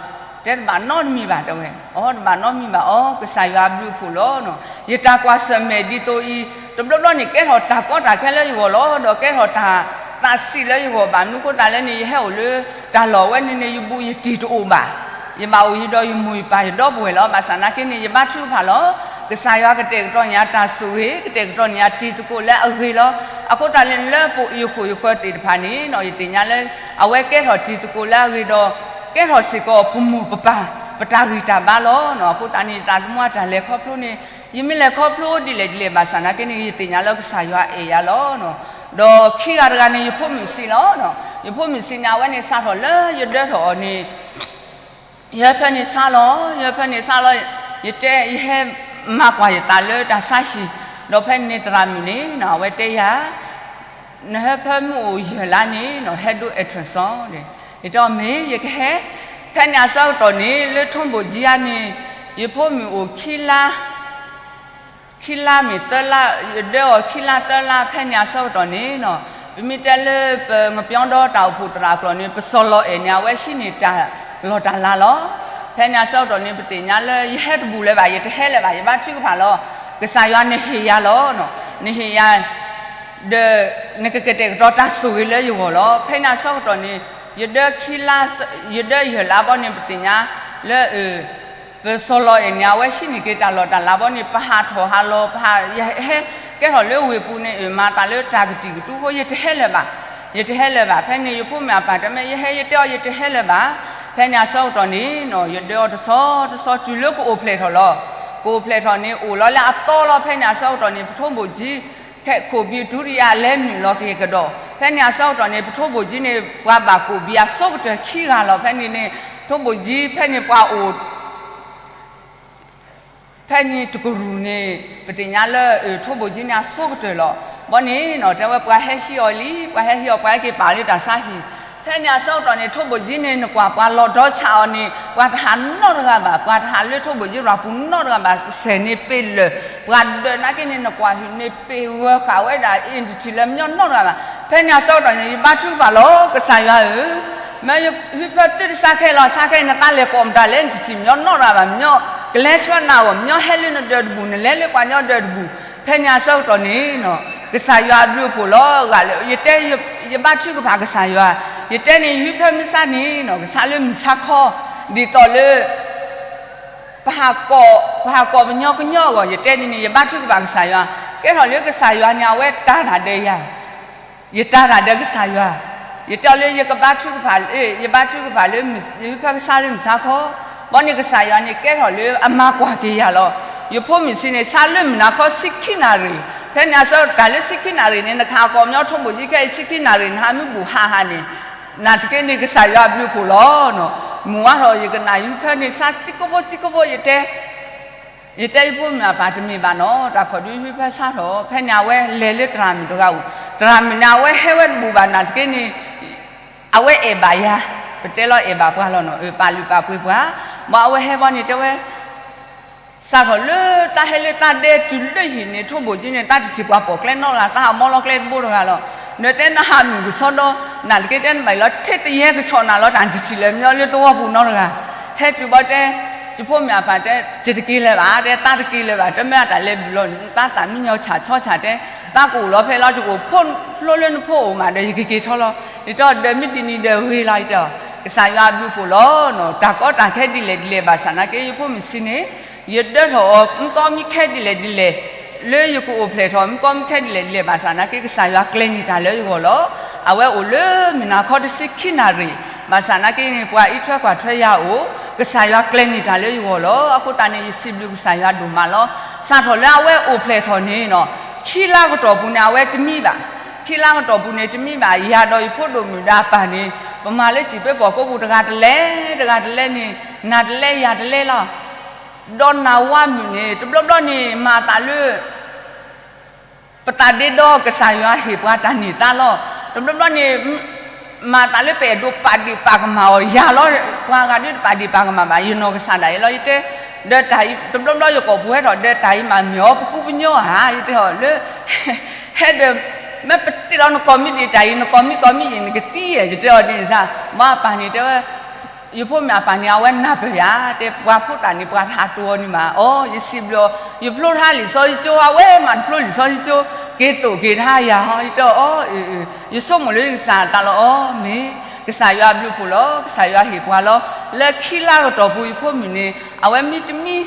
တဲတဘၣ်နီတမံၤဘၣ်တဲဝဲ, အီ တဘၣ်နီတမံၤဘၣ် အီ ကစၢ်ယွၤအဘျုးအဖှိၣ်လီၤနီၤ. ယတၢ်ကွၢ်ဆၢၣ်မဲာ်ဒ်သိးအံၤ တဘျီဘျီန့ၣ် ကဲထီၣ်တၢ်ကီတၢ်ခဲလၢယဂီၢ်လီၤ, ဒီးကဲထီၣ်တၢ်သးဆံးလၢယဂီၢ် ဘၣ်မနုၤဃိသတးလဲၣ်န့ၣ် ယဟဲအိၣ်လၢတၢ်လီၢ်ဝဲန့ၣ်န့ၣ် ယဘူးယတံၢ်တအိၣ်ဘၣ်. ယဘၣ်အိၣ်ယံၤဒီးယမိၢ်ယပၢ်ယဒီပုၢ်ဝဲၢ်လီၤ. ဘၣ်ဆၣ်နာ်က့န့ၣ် ယဘါထုကဖၣ်လီၤ. ကစၢ်ယွၤကတဲာ်ကတီၤန့ၢ်ယၤတၢ်ဆိၣ်ဂ့ၤ, ကတဲာ်ကတီၤန့ၢ်ယၤတံၤသကိးလၢအဂ့ၤလီၤ. အဃိသတးလၢ လၢယဃိာ်ယဃၢၤသ့ၣ်တဖၣ်န့ၣ် ယသ့ၣ်ညါလၢ အဝဲကဲထီၣ်တံၤသကိးလၢအဂ့ၤဒီး ကဲထီၣ်စ့ၢ်ကီးပမိၢ်ပပၢ် ပတၢ်ဂံၢ်တၢ်ဘါလီၤ. အဃိသတးန့ၣ် ယသးသမူအတၢ်လဲၤခီဖျိန့ၣ် ယမ့ၢ်လဲၤခီဖျိဒ်လဲၣ်ဒ်လဲၣ်ဘၣ်ဆၣ်နာ်က့န့ၣ် ယသ့ၣ်ညါလၢကစၢ်ယွၤအဲၣ်ယၤလီၤ. ဒီးခံဂၤတဂၤန့ၣ် ယဖိမုၣ်ဆံးလီၤ. ယဖိမုၣ်ဆံးန့ၣ် အဝဲန့ၣ်စးထီၣ်လၢယဒၢထီၣ်အီၤန့ၣ် ယဟၢဖၢန့ၣ်ဆါလီၤ, ယဟၢဖၢန့ၣ်ဆါလီၤ, ယတဲ ယဟဲမၤကွၢ်ယသးလၢတၢ်ဆါဟံၣ်, ဒီးဖဲန့ၣ်သရၣ်မုၣ်န့ၣ် အဝဲတဲယၤ, နဟၢဖၢမုၢ်အိၣ်ယဲၢ်လါန့ၣ် ဟဲဒိ ultrasound ဒီး ယတဲအီၤမ့ၢ် ယကဟဲ, ဖဲန့ၣ်အဆၢကတီၢ်န့ၣ် လၢထိၣ်ဘိၣ်ကၠံအါန့ၣ် ယဖိမုၣ်အိၣ်ခံလါ, ခံ ခံလါမ့ၢ်သၢလါ, ယဒၢအီၤခံလါသၢလါ ဖဲန့ၣ်အဆၢကတီၢ်န့ၣ်နီၤ, ပမ့ၢ်တဲလၢပငပၠီဒီတၢ်အိၣ်ဖှိၣ်သရၣ်ကျိာ်န့ၣ် ပစီၤလီၤအဲၣ်န့ၣ် အဝဲဟံးန့ၢ်တၢ်လီၢ်တၢ်လၤလီၤ. ဖဲန့ၣ်အဆၢကတီၢ်န့ၣ် ပသ့ၣ်ညါလၢယဟဲတဘူၣ်လၢၤဘၣ်, ယတဟဲလၢၤဘၣ်, ယဘါထုကဖၣ်လီၤ. ကစၢ်ယွၤနဟ့ၣ်ယၤလီၤ, နဟ့ၣ်ယၤ ဒီးနကကတဲာ်ကတီၤတၢ်ဆိၣ်ဂ့ၤလၢယဂီၢ်လီၤ. ဖဲန့ၣ်အဆၢကတီၢ်န့ၣ် ယဒၢခံလါ, ယဒၢယဲၢ်လါဘီန့ၣ် ပသ့ၣ်ညါလၢ ပစီၤလီၤအဲၣ်န့ၣ် အဝဲဟံးန့ၢ်က့ၤတၢ်လီၢ်တၢ်လၤဘီန့ၣ် ပဟးထီၣ်ဟးလီၤ, ပဟး, ယဟဲကဲထီၣ်လၢဝ့ၢ်ပူၤန့ၣ် မၤသးလၢတၢ်ကတံာ်ကတူာ်ဖိ ယတဟဲလၢၤဘၣ်, ယတဟဲလၢၤဘၣ်. ဖဲန့ၣ် ယဖိမုၣ်အပၢ်တဲမ့ၢ် ယဟဲ ယတဲအီၤ ယတဟဲလၢၤဘၣ်. ဖဲန့ၣ်အဆၢကတီၢ်န့ၣ်နီၤ ယဒၢအီၤတဆီတဆီတုၤလၢကအိၣ်ဖျဲၣ်ထီၣ်လီၤ. ကအိၣ်ဖျဲၣ်ထီၣ်န့ၣ် အိၣ်လီၤလၢအသီလီၤ. ဖဲန့ၣ်အဆၢကတီၢ်န့ၣ် ပထိၣ်ဘိၣ်ကၠံ ခဲခိၣ်ဘံတူတယၤလဲၤနုာ်လီၤက့ၤကဒီး. ဖဲန့ၣ်အဆၢကတီၢ်န့ၣ် ပထိၣ်ဘိၣ်ကၠံန့ၣ် ပှၤဘၣ်ကိၣ်ဘံအဆိကတၢၢ်ခံဂၤလီၤ. ဖဲန့ၣ်န့ၣ် ထိၣ်ဘိၣ်ကၠံ ဖဲန့ၣ်ပှၤအိၣ် ဖဲန့ၣ်တကရူၢ်န့ၣ် ပသ့ၣ်ညါလၢ ထိၣ်ဘိၣ်ကၠံန့ၣ်အဆိကတၢၢ်လီၤ. ဘီန့ၣ်နီၤ တဲဝဲပှၤဟဲဟံးအီၤလံ, ပှၤဟဲဟံးအီၤ ပှၤဟဲက့ၤပာ်လၢတၢ်ဆါဟံၣ်. ဖဲန့ၣ်အဆၢကတီၢ်န့ၣ် ထိၣ်ဘိၣ်ကၠံန့ၣ် နကွၢ်ပှၤလီၤဒီဆးအီၤန့ၣ် ပှၤတဟးနီတဂၤဘၣ်, ပှၤတဟးလၢထိၣ်ဘိၣ်ကၠံရၤပူၤနီတဂၤဘၣ်, စဲးန့ၣ်ပ့ၤလၢာ်, ပှၤဒၢးနာ်က့န့ၣ် နကွၢ်ဟံၣ်န့ၣ်ပ့ၤဂၢၤဃာ်ဝဲဒၣ်အ့ၣ် နတထံၣ်လၢၤညီနီတဂၤဘၣ်. ဖဲန့ၣ်အဆၢကတီၢ်န့ၣ် ယဘါထုကဖၣ်လီၤ ကစၢ်ယွၤဧၢ မ့ၢ်ယဟံၣ်ဖၢတုၤတဆါခဲလီၤ ဆါခဲအံၤ နသးလဲၤကိးမတၤလဲၣ် နတထံၣ်ညီနီတဂၤဘၣ်, ညီကလဲၤဆှၢနၤအီၤ ညီဟဲလၢနဒၢးတဘူၣ် နလဲၤလၢပှၤညီဒၢးတဘူၣ်. ဖဲန့ၣ်အဆၢကတီၢ်န့ၣ်နီၤ ကစၢ်ယွၤအဘျုးအဖှိၣ်လီၤ. ဂၤလၢယတဲ ယဘါထုကဖၣ်ကစၢ်ယွၤ, ယတဲန့ၣ် ယဟံၣ်ဖၢမုၢ်ဆါန့ၣ်နီၤ ကဆါလၢမုၢ်ဆါခီ, ဒ်သိးလၢ ပဟးကိး, ပဟးကိးပညီကညီအဂီၢ် ယတဲန့ၣ်န့ၣ် ယဘါထုကဖၣ်ကစၢ်ယွၤ, ကဲထီၣ်လၢကစၢ်ယွၤန့ၣ် အဝဲတၤတၢ်ဒီးယၤ, ယတၤတၢ်ဒီးကစၢ်ယွၤ, ယတဲလၢယကဘါထုကဖၣ်, ယဘါထုကဖၣ်လၢ ယဟံၣ်ဖၢကဆါလၢမုၢ်ဆါခီ, ဘီန့ၣ်ကစၢ်ယွၤန့ၣ် ကဲထီၣ်လၢအမၤကွၢ်က့ၤယၤလီၤ. ယဖိမုၣ်ဆံးန့ၣ် ဆါလၢမုၢ်နၤခီဆံခံနၣ်ရံၣ်, ဖဲန့ၣ်အဆၢတၢ်လၢဆံခံနၣ်ရံၣ်န့ၣ် နကဟးကိးပညီထိၣ်ဘိၣ်ကၠံခဲအံၤ ဆံခံနၣ်ရံၣ် နဟးမုၢ်ဘူၣ်ဟးဟးန့ၣ် နာ်သက့န့ၣ် ကစၢ်ယွၤအဘျုးအဖှိၣ်လီၤ. မုၢ်ဝါထီၣ်ယကနၣ်ဟံၣ်ဖၢန့ၣ် ဆါသံကိဖိသံကိဖိ ယတဲ, ယတဲယဖိမုၣ်အပၢ်တမ့ၢ်ဘၣ်နီၤ တၢ်ခီၣ်ဒုဟံၣ်ဖၢဆါထီၣ်, ဖဲန့ၣ်အဝဲလဲၤလၢသရၣ်မုၣ်တဂၤအိၣ်, သရၣ်မုၣ်န့ၣ် အဝဲဟဲဝဲတဘူၣ်ဘၣ်နာ်သက့န့ၣ် အဝဲအဲၣ်ဘၣ်ယၤ, ပတဲလီၤအဲၣ်ဘၣ်ပှၤလီၤနီၤ, ပာ်လုၢ်ပာ်ပှ့ၤပှၤ, ဘၣ်အဝဲဟဲဘီန့ၣ်တဲဝဲ စးထီၣ်လၢတၢ်ဟဲလၢတၢ်ဒဲတုၤလၢဟံၣ်န့ၣ် ထိၣ်ဘိၣ်ကၠံန့ၣ် တၢ်တထံၣ်ပှၤပိာ်ကျဲနီတဂၤ, တၢ်ဟးမီလီၤကျဲတဘိတဂၤလီၤ. နတဲနဟးမုၢ်ကဆီဒီး နာ်သက့တဲနဘၣ်အံၤလီၤ ထဲတယဲၢ်ကဆီၣ်နၤလီၤ တၢ်တထံၣ်လၢၤညီလၢသဝီပူၤနီတဂၤ, ဟဲတုၤဘီတဲ, ယဖိမုၣ်အပၢ်တဲ ယတက့ၤလၢၤဘၣ်, တဲသးတက့ၤလၢၤဘၣ်, တမ့ၢ်အတၢ်လဲၤဘျုးလီၤ, သးသးမံညီဆးဆီဆးတဲ, သးကအိၣ်လီၤဖဲလီၤ ယကအိၣ်ဖျိလၢနဖိအိၣ်မးဒီး ယကက့ၤထီလီၤ, ယတဲအီၤဒီးမ့ၢ်ဒ်န့ၣ်ဒီးဂ့ၤလီၤ, ယတဲအီၤ ကစၢ်ယွၤအဘျုးအဖှိၣ်လီၤနီၤ, တၢ်ကီတၢ်ခဲဒ်လဲၣ်ဒ်လဲၣ်ဘၣ်ဆၣ်နာ်က့ ယဖိမုၣ်ဆံးန့ၣ် ယဒၢထီၣ်အီၤ မုၣ်ကီမုၣ်ခဲဒ်လဲၣ်ဒ်လဲၣ်, လၢယကအိၣ်ဖျဲၣ်ထီၣ် မုၣ်ကီမုၣ်ခဲဒ်လဲၣ်ဒ်လဲၣ်ဘၣ်ဆၣ်နာ်က့ ကစၢ်ယွၤကျဲၤန့ၢ်တၢ်လၢယဂီၢ်လီၤ. အဝဲအိၣ်လၢမုၢ်နၤခီတဆံခံနၣ်ရံၣ်, ဘၣ်ဆၣ်နာ်က့န့ၣ် ပှၤအံးထွဲကွၢ်ထွဲယၤအိၣ်, ကစၢ်ယွၤကျဲၤန့ၢ်တၢ်လၢယဂီၢ်လီၤ. အဃိသတးန့ၣ် ယစံးဘျုးကစၢ်ယွၤဒိၣ်မးလီၤ. စးထီၣ်လၢအဝဲအိၣ်ဖျဲၣ်ထီၣ်န့ၣ်နီၤ, ခံလါကတီၢ်ပူၤန့ၣ် အဝဲတမံဘၣ်, ခံလါကတီၢ်ပူၤန့ၣ် တမံဘၣ်, ယၤဒီးယဖိဒိၣ်မုၣ်ဒီးအပၢ်န့ၣ် ပမၤလၢစံာ်ပၢၤပီၢ်ကိးပူၤ တဂၤတလဲ, တဂၤတလဲန့ၣ်, နၤတလဲယၤတလဲလီၤ. ဒီးနၤဝါမုၣ်န့ၣ် တဘျီဘျီန့ၣ် မၤသးလၢ ပသးဒ့ဒီကစၢ်ယွၤဟ့ၣ်ပှၤတၢ်န့ၢ်သါလီၤ. တဘျီဘျီန့ၣ် မၤသးလၢပအဲၣ်ဒိးပာ်ဒ့ၣ်ပာ်ကမၣ်အီၤယၤလီၤ. ပှၤဂၤဒုးတပာ်ဒ့ၣ်ပာ်ကမၣ်ဘၣ် ယနီၢ်ကစၢ်ဒၣ်ယဲလီၤ. ယတဲ ဒီးတၢ်အံၤ တဘျီဘျီယကိာ်ပူၤဟဲထီၣ် ဒီးတၢ်အံၤမးမ့ၢ်အီၤ ပကူပညီဧါ ယတဲအီၤလၢ ဟဲဒီး မ့ၢ်ပတ့ၢ်လီၤနကိာ်မံၤဒံးတၢ်အံၤ နကိာ်မံၤကိာ်မံၤအံၤ နကသံဧါ ယတဲအီၤဒ်န့ၣ်စ့ၢ်. မ့ၢ်အပၢ်န့ၣ်တဲဝဲ ယဖိမုၣ်အပၢ်န့ၣ် အဝဲနၢ်ပၢၢ်ယၤ တဲပှၤဖိသၣ်န့ၣ် ပှၤတဟးတိၤအီၤန့ၣ်မး အိ ယစံးဘျုးအီၤ ယဖျိထါလံာ်စီဆှံကၠိ အဝဲမၤတဖျိလံာ်စီဆှံကၠိ က့ၤသိၣ်က့ၤထါယၤဟီ ယတဲအီၤ ယဆိကမိၣ်လၢယကစၢ်တၢ်လီၤအီၤ မ့ၢ်ကစၢ်ယွၤအဘျုးအဖှိၣ်လီၤ ကစၢ်ယွၤဟ့ၣ်ပှၤလီၤ လၢခံလါကတီၢ်ပူၤ ယဖိမုၣ်န့ၣ် အဝဲမံတမံ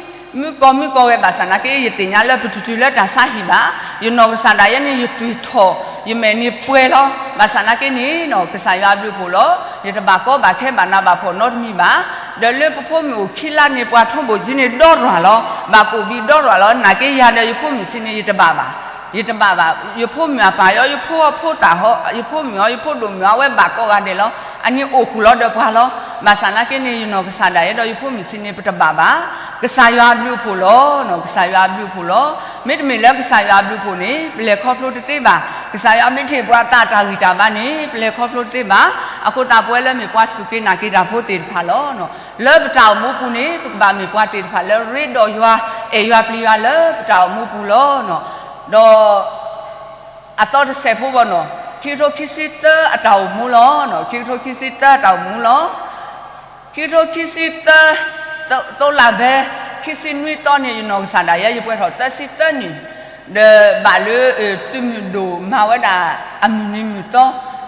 မုၢ်ကီၢ်မုၢ်ကီၢ်ဂဲၤ ဘၣ်ဆၣ်နာ်က့ ယသ့ၣ်ညါလၢပတတုၤလၢတၢ်ဆါဟံၣ်ဘၣ်. ယနီၢ်ကစၢ်ဒၣ်ယဲန့ၣ် ယတွံၢ်ထီၣ် ယမဲာ်န့ၣ်ပှဲၤလီၤ. ဘၣ်ဆၣ်နာ်က့န့ၣ် ကစၢ်ယွၤအဘျုးအဖှိၣ်လီၤ. ယတဘၣ်ကီဘၣ်ခဲဘၣ်နးဘၣ်ဖှီၣ်နီတမံၤဘၣ်. ဒီးလၢပဖိမုၣ်အိၣ်ခံလါန့ၣ် ပှၤထိၣ်ဘိၣ်ကၠံန့ၣ်ဒီရီၤလီၤ. ဘၣ်ကိၣ်ဘံဒီရီၤလီၤ. နာ်က့ယၤဒီးယဖိမုၣ်စံးန့ၣ် ယတဘၣ်ဘၣ် ယတဘၣ်ဘၣ်. ယဖိမုၣ်အပၢ်အီၤ ယဖိအဖိသၣ်ဟီ ယဖိမုၣ်အီၤ ယဖိဒိၣ်မုၣ်အီၤ အဝဲဘၣ်ကိးဂၤဒဲးလီၤ. အန့ၣ်အိၣ်ဃုာ်လီၤဒီးပှၤလီၤ. ဘၣ်ဆၣ်နာ်က့န့ၣ် ယနီၢ်ကစၢ်ဒၣ်ယဲဒီးယဖိမုၣ်စံးန့ၣ် ပတဘၣ်ဘၣ်. ကစၢ်ယွၤအဘျုးအဖှိၣ်လီၤ. ကစၢ်ယွၤအဘျုးအဖှိၣ်လီၤ. မ့တမ့ၢ်လၢကစၢ်ယွၤအဘျုးအဖှိၣ်န့ၣ် ပလဲၤခီဖျိတသ့ဘၣ်. ကစၢ်ယွၤမ့ၢ်တဟ့ၣ်ပှၤတၢ်တၢ်ဂံၢ်တၢ်ဘါန့ၣ် ပလဲၤခီဖျိတသ့ဘၣ်. အဃိသတးပဝဲလၢမ့ၢ်ပှၤစူၢ်က့ၤနာ်က့ၤတၢ်ဖိသ့ၣ်တဖၣ်လီၤ. လၢပတၢ်အိၣ်မူပူၤန့ၣ် ပကဘၣ်မ့ၢ်ပှၤသ့ၣ်တဖၣ်လၢရ့ဒီးယွၤ အဲၣ်ယွၤပျံၤယွၤလၢပတၢ်အိၣ်မူပူၤလီၤ. ဒီး အသီတစဲးဖိဘၣ်နီၤ, ခံကထိခံဆံသၢအတၢ်အိၣ်မူလီၤ. ခံကထိခံဆံသၢအတၢ်အိၣ်မူလီၤ. ခံကထိခံဆံသၢ သိလါဘဲ ခံဆံနွံသီန့ၣ် ယနီၢ်ကစၢ်ဒၣ်ယဲ ယပှဲၤထီၣ်သၢဆံသၢနံၣ်, ဒီးဘၣ်လၢ သုးမုၢ်ဒိၣ်မၤဝဲဒၣ်အမုၢ်နံၤမုၢ်သီ,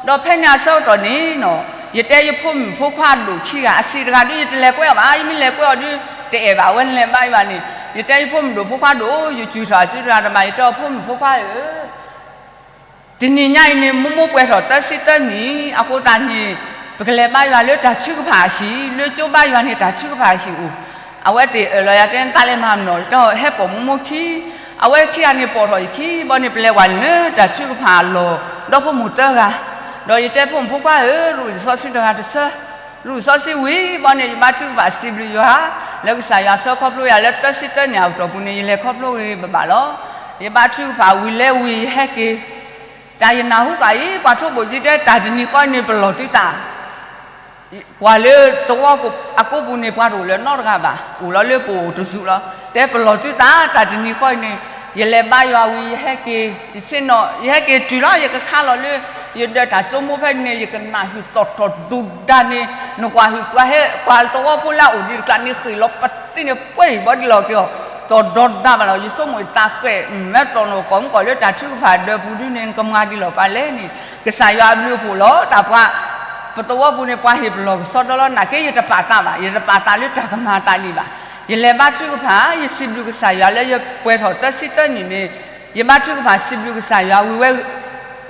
ဒီးဖဲန့ၣ်အဆၢကတီၢ်န့ၣ်နီၤ, ယတဲယဖိမုၣ်ဖိခွါဒိၣ်ခံဂၤ အဆံးတဂၤဒုး ယတလဲၤကွဲအီၤဘၣ်, ယမ့ၢ်လဲၤကွဲအီၤဒုး တအဲၣ်ဘၣ်, အဝဲလဲၤဘါယွၤန့ၣ်, ယတဲယဖိမုၣ်ဒိၣ်ဖိခွါဒိၣ်, ယစူၢ်ထီၣ်အစုတဂၤတမး, ယတဲအဖိမုၣ်ဖိခွါဧၢ တနံၤညါအံၤန့ၣ် မိၢ်မိၢ်ပှဲၤထီၣ်သၢဆံသၢနံၣ်အဃိသတးန့ၣ်, ပကလဲၤဘါယွၤလၢတၢ်ထုကဖၣ်အဟံၣ်, လၢကၠိဘါယွၤန့ၣ်တၢ်ထုကဖၣ်အဟံၣ်အိၣ်, အဝဲသ့ၣ်အၢၣ်လီၤယၤတဲ နသးလဲၤမၤမနီၤ, တဟဲပိာ်မိၢ်မိၢ်ခံ, အဝဲခံဂၤန့ၣ်ပိာ်ထီၣ်ယခံ, ဘီန့ၣ် ပလဲၤဝဲလၢတၢ်ထုကဖၣ်အလီၢ်, ဒီဖိမိၢ်သၢဂၤ, ဒီးယတဲဖိမုၣ်ဖိခွါဧၢ, ရူၢ်လံာ်စီဆှံတဂၤတဆၢ, ရူၢ်လံာ်စီဆှံဝံၤ ဘီန့ၣ် ယဘါထုကဖၣ်စံးဘျုးယွၤ, လၢကစၢ်ယွၤဆှၢခီဖျိယၤလၢသၢဆံသၢနံၣ်အကတီၢ်ပူၤန့ၣ် ယလဲၤခီဖျိဂ့ၤဂ့ၤဘၣ်ဘၣ်လီၤ. ယဘါထုကဖၣ်ဝံၤလဲၤဝံၤ ယဟဲက့ၤ, တၢ်ယနၢ်ဟူဃာ်အံၤ ပှၤထိၣ်ဘိၣ်ကၠံတဲ တၢ်တနံၤဃီန့ၣ် ပလီၢ်သုသး ကွၢ်လၢသဝီအကိးပူၤန့ၣ် ပှၤတအိၣ်လၢၤနီတဂၤဘၣ်, အိၣ်လီၤလၢပအိၣ်တစူးလီၤ. တဲပလီၢ်သုသး တၢ်တနံၤဃီအံၤန့ၣ်, ယလဲၤဘါယွၤဝံၤ ယဟဲက့ၤ, ယဆ့ၣ်နီၤ ယဟဲက့ၤတုၤလီၤ, ယကခါလီၤလၢ ယဒၢးတၢ်ကၠိမိၢ်ဖဲန့ၣ် ယကနၣ်ဟုၣ်တီၢ်ထီၣ်ဒူၣ်ဒါန့ၣ်, နကွၢ်ဟုၣ်ပှၤဟဲ ပှၤသဝီဖိလၢအအိၣ်ဒံးတကျးန့ၣ် ဃ့ၢ်လီၤပသံန့ၣ် ပှဲၤဟံၣ်ဘီဒံးလီၤက့ၤအီၤ, တီၢ်ဒီဒါဘၣ်လီၤ. ယဆိကမိၣ်ယသးဃဲး မ့ၢ်တီၢ်နီၢ်ကီၢ်မုၢ်ကီၢ်လၢတၢ်ထုကဖၣ်ဒၢးပူၤဒုန့ၣ် နကမၤဒံးလီၤပှၤလဲၣ်န့ၣ်, ကစၢ်ယွၤအဘျုးအဖှိၣ်လီၤ. တၢ်ပှၤ ပသဝီပူၤန့ၣ် ပှၤဟ့ၣ်ပလီၢ်ကစီဒီလီၤ. နာ်က့ ယတပာ်သးဘၣ်, ယတပာ်သးလၢတၢ်ကမၤအသးဒံးဘၣ်. ယလဲၤဘါထုကဖၣ် ယစံးဘျုးကစၢ်ယွၤလၢယပှဲၤထီၣ်သၢဆံသၢနံၣ်န့ၣ်, ယဘါထုကဖၣ်စံးဘျုးကစၢ်ယွၤဝံၤဝဲ ဂ့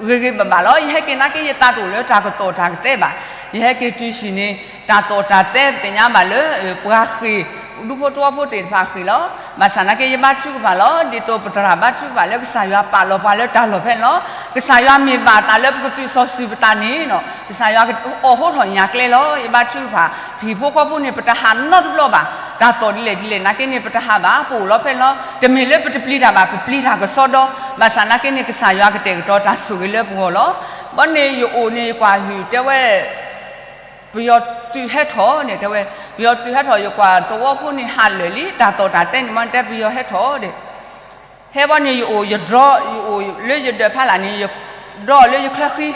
ၤဂ့ၤဘၣ်ဘၣ်လီၤ. ယဟဲက့ၤနာ်က့ ယသးတအိၣ်လၢတၢ်ကတီၢ်တၢ်ကတဲဘၣ်. ယဟဲက့ၤတုၤဆံးန့ၣ် တၢ်တီၢ်တၢ်တဲပသ့ၣ်ညါဘၣ်လၢ ပှၤဃ့ၢ် ဒူဖိသဝီဖိသ့ၣ်တဖၣ်ဃ့ၢ်လီၤ. ဘၣ်ဆၣ်နာ်က့ ယဘါထုကဖၣ်လီၤ. ဒ်သိးပသရၣ်ဘါထုကဖၣ်လၢကစၢ်ယွၤပာ်လီၤပှၤလၢတၢ်လီၢ်ဖဲန့ၣ်လီၤ. ကစၢ်ယွၤမ့ၢ်ဘၣ်သးလၢပကသုးစီၤစုၤပသးန့ၣ်နီၤ, ကစၢ်ယွၤအီၣ်ဟိထီၣ်ညၣ်ကျဲလီၤ. ယဘါထုကဖၣ် ပဟံၣ်ဖိဃီဖိန့ၣ် ပတဟးနီတဘျီဘၣ်. တၢ်တီၢ်ဒ်လဲၣ်ဒ်လဲၣ်နာ်က့န့ၣ် ပတဟးဘၣ်, ပအိၣ်လီၤဖဲန့ၣ်လီၤ. တမ့ၢ်လၢပတပျံၤတၢ်ဘၣ်, ပပျံၤတၢ်ကစီဒီ, ဘၣ်ဆၣ်နာ်က့န့ၣ် ကစၢ်ယွၤကတဲာ်ကတီၤတၢ်ဆိၣ်ဂ့ၤလၢပဂီၢ်လီၤ. ဘီန့ၣ်ယအိၣ်န့ၣ် ယကွၢ်ဟုၣ်တဲဝဲ ပယီၤသုးဟဲထီၣ်န့ၣ် တဲဝဲ, ပယီၤသုးဟဲထီၣ် ယကွၢ်သဝီဖိန့ၣ်ဟးလၢာ်လံ, တၢ်တီၢ်တၢ်တဲန့ၣ် မ့ၢ်တဲပယီၤဟဲထီၣ်ဒီး, ဟဲဘီန့ၣ်ယအိၣ် ယဒြီ ယအိၣ်လၢယဒၢးဖးလၢ်န့ၣ် ယဒြီအီၤလၢယချၢဃံ,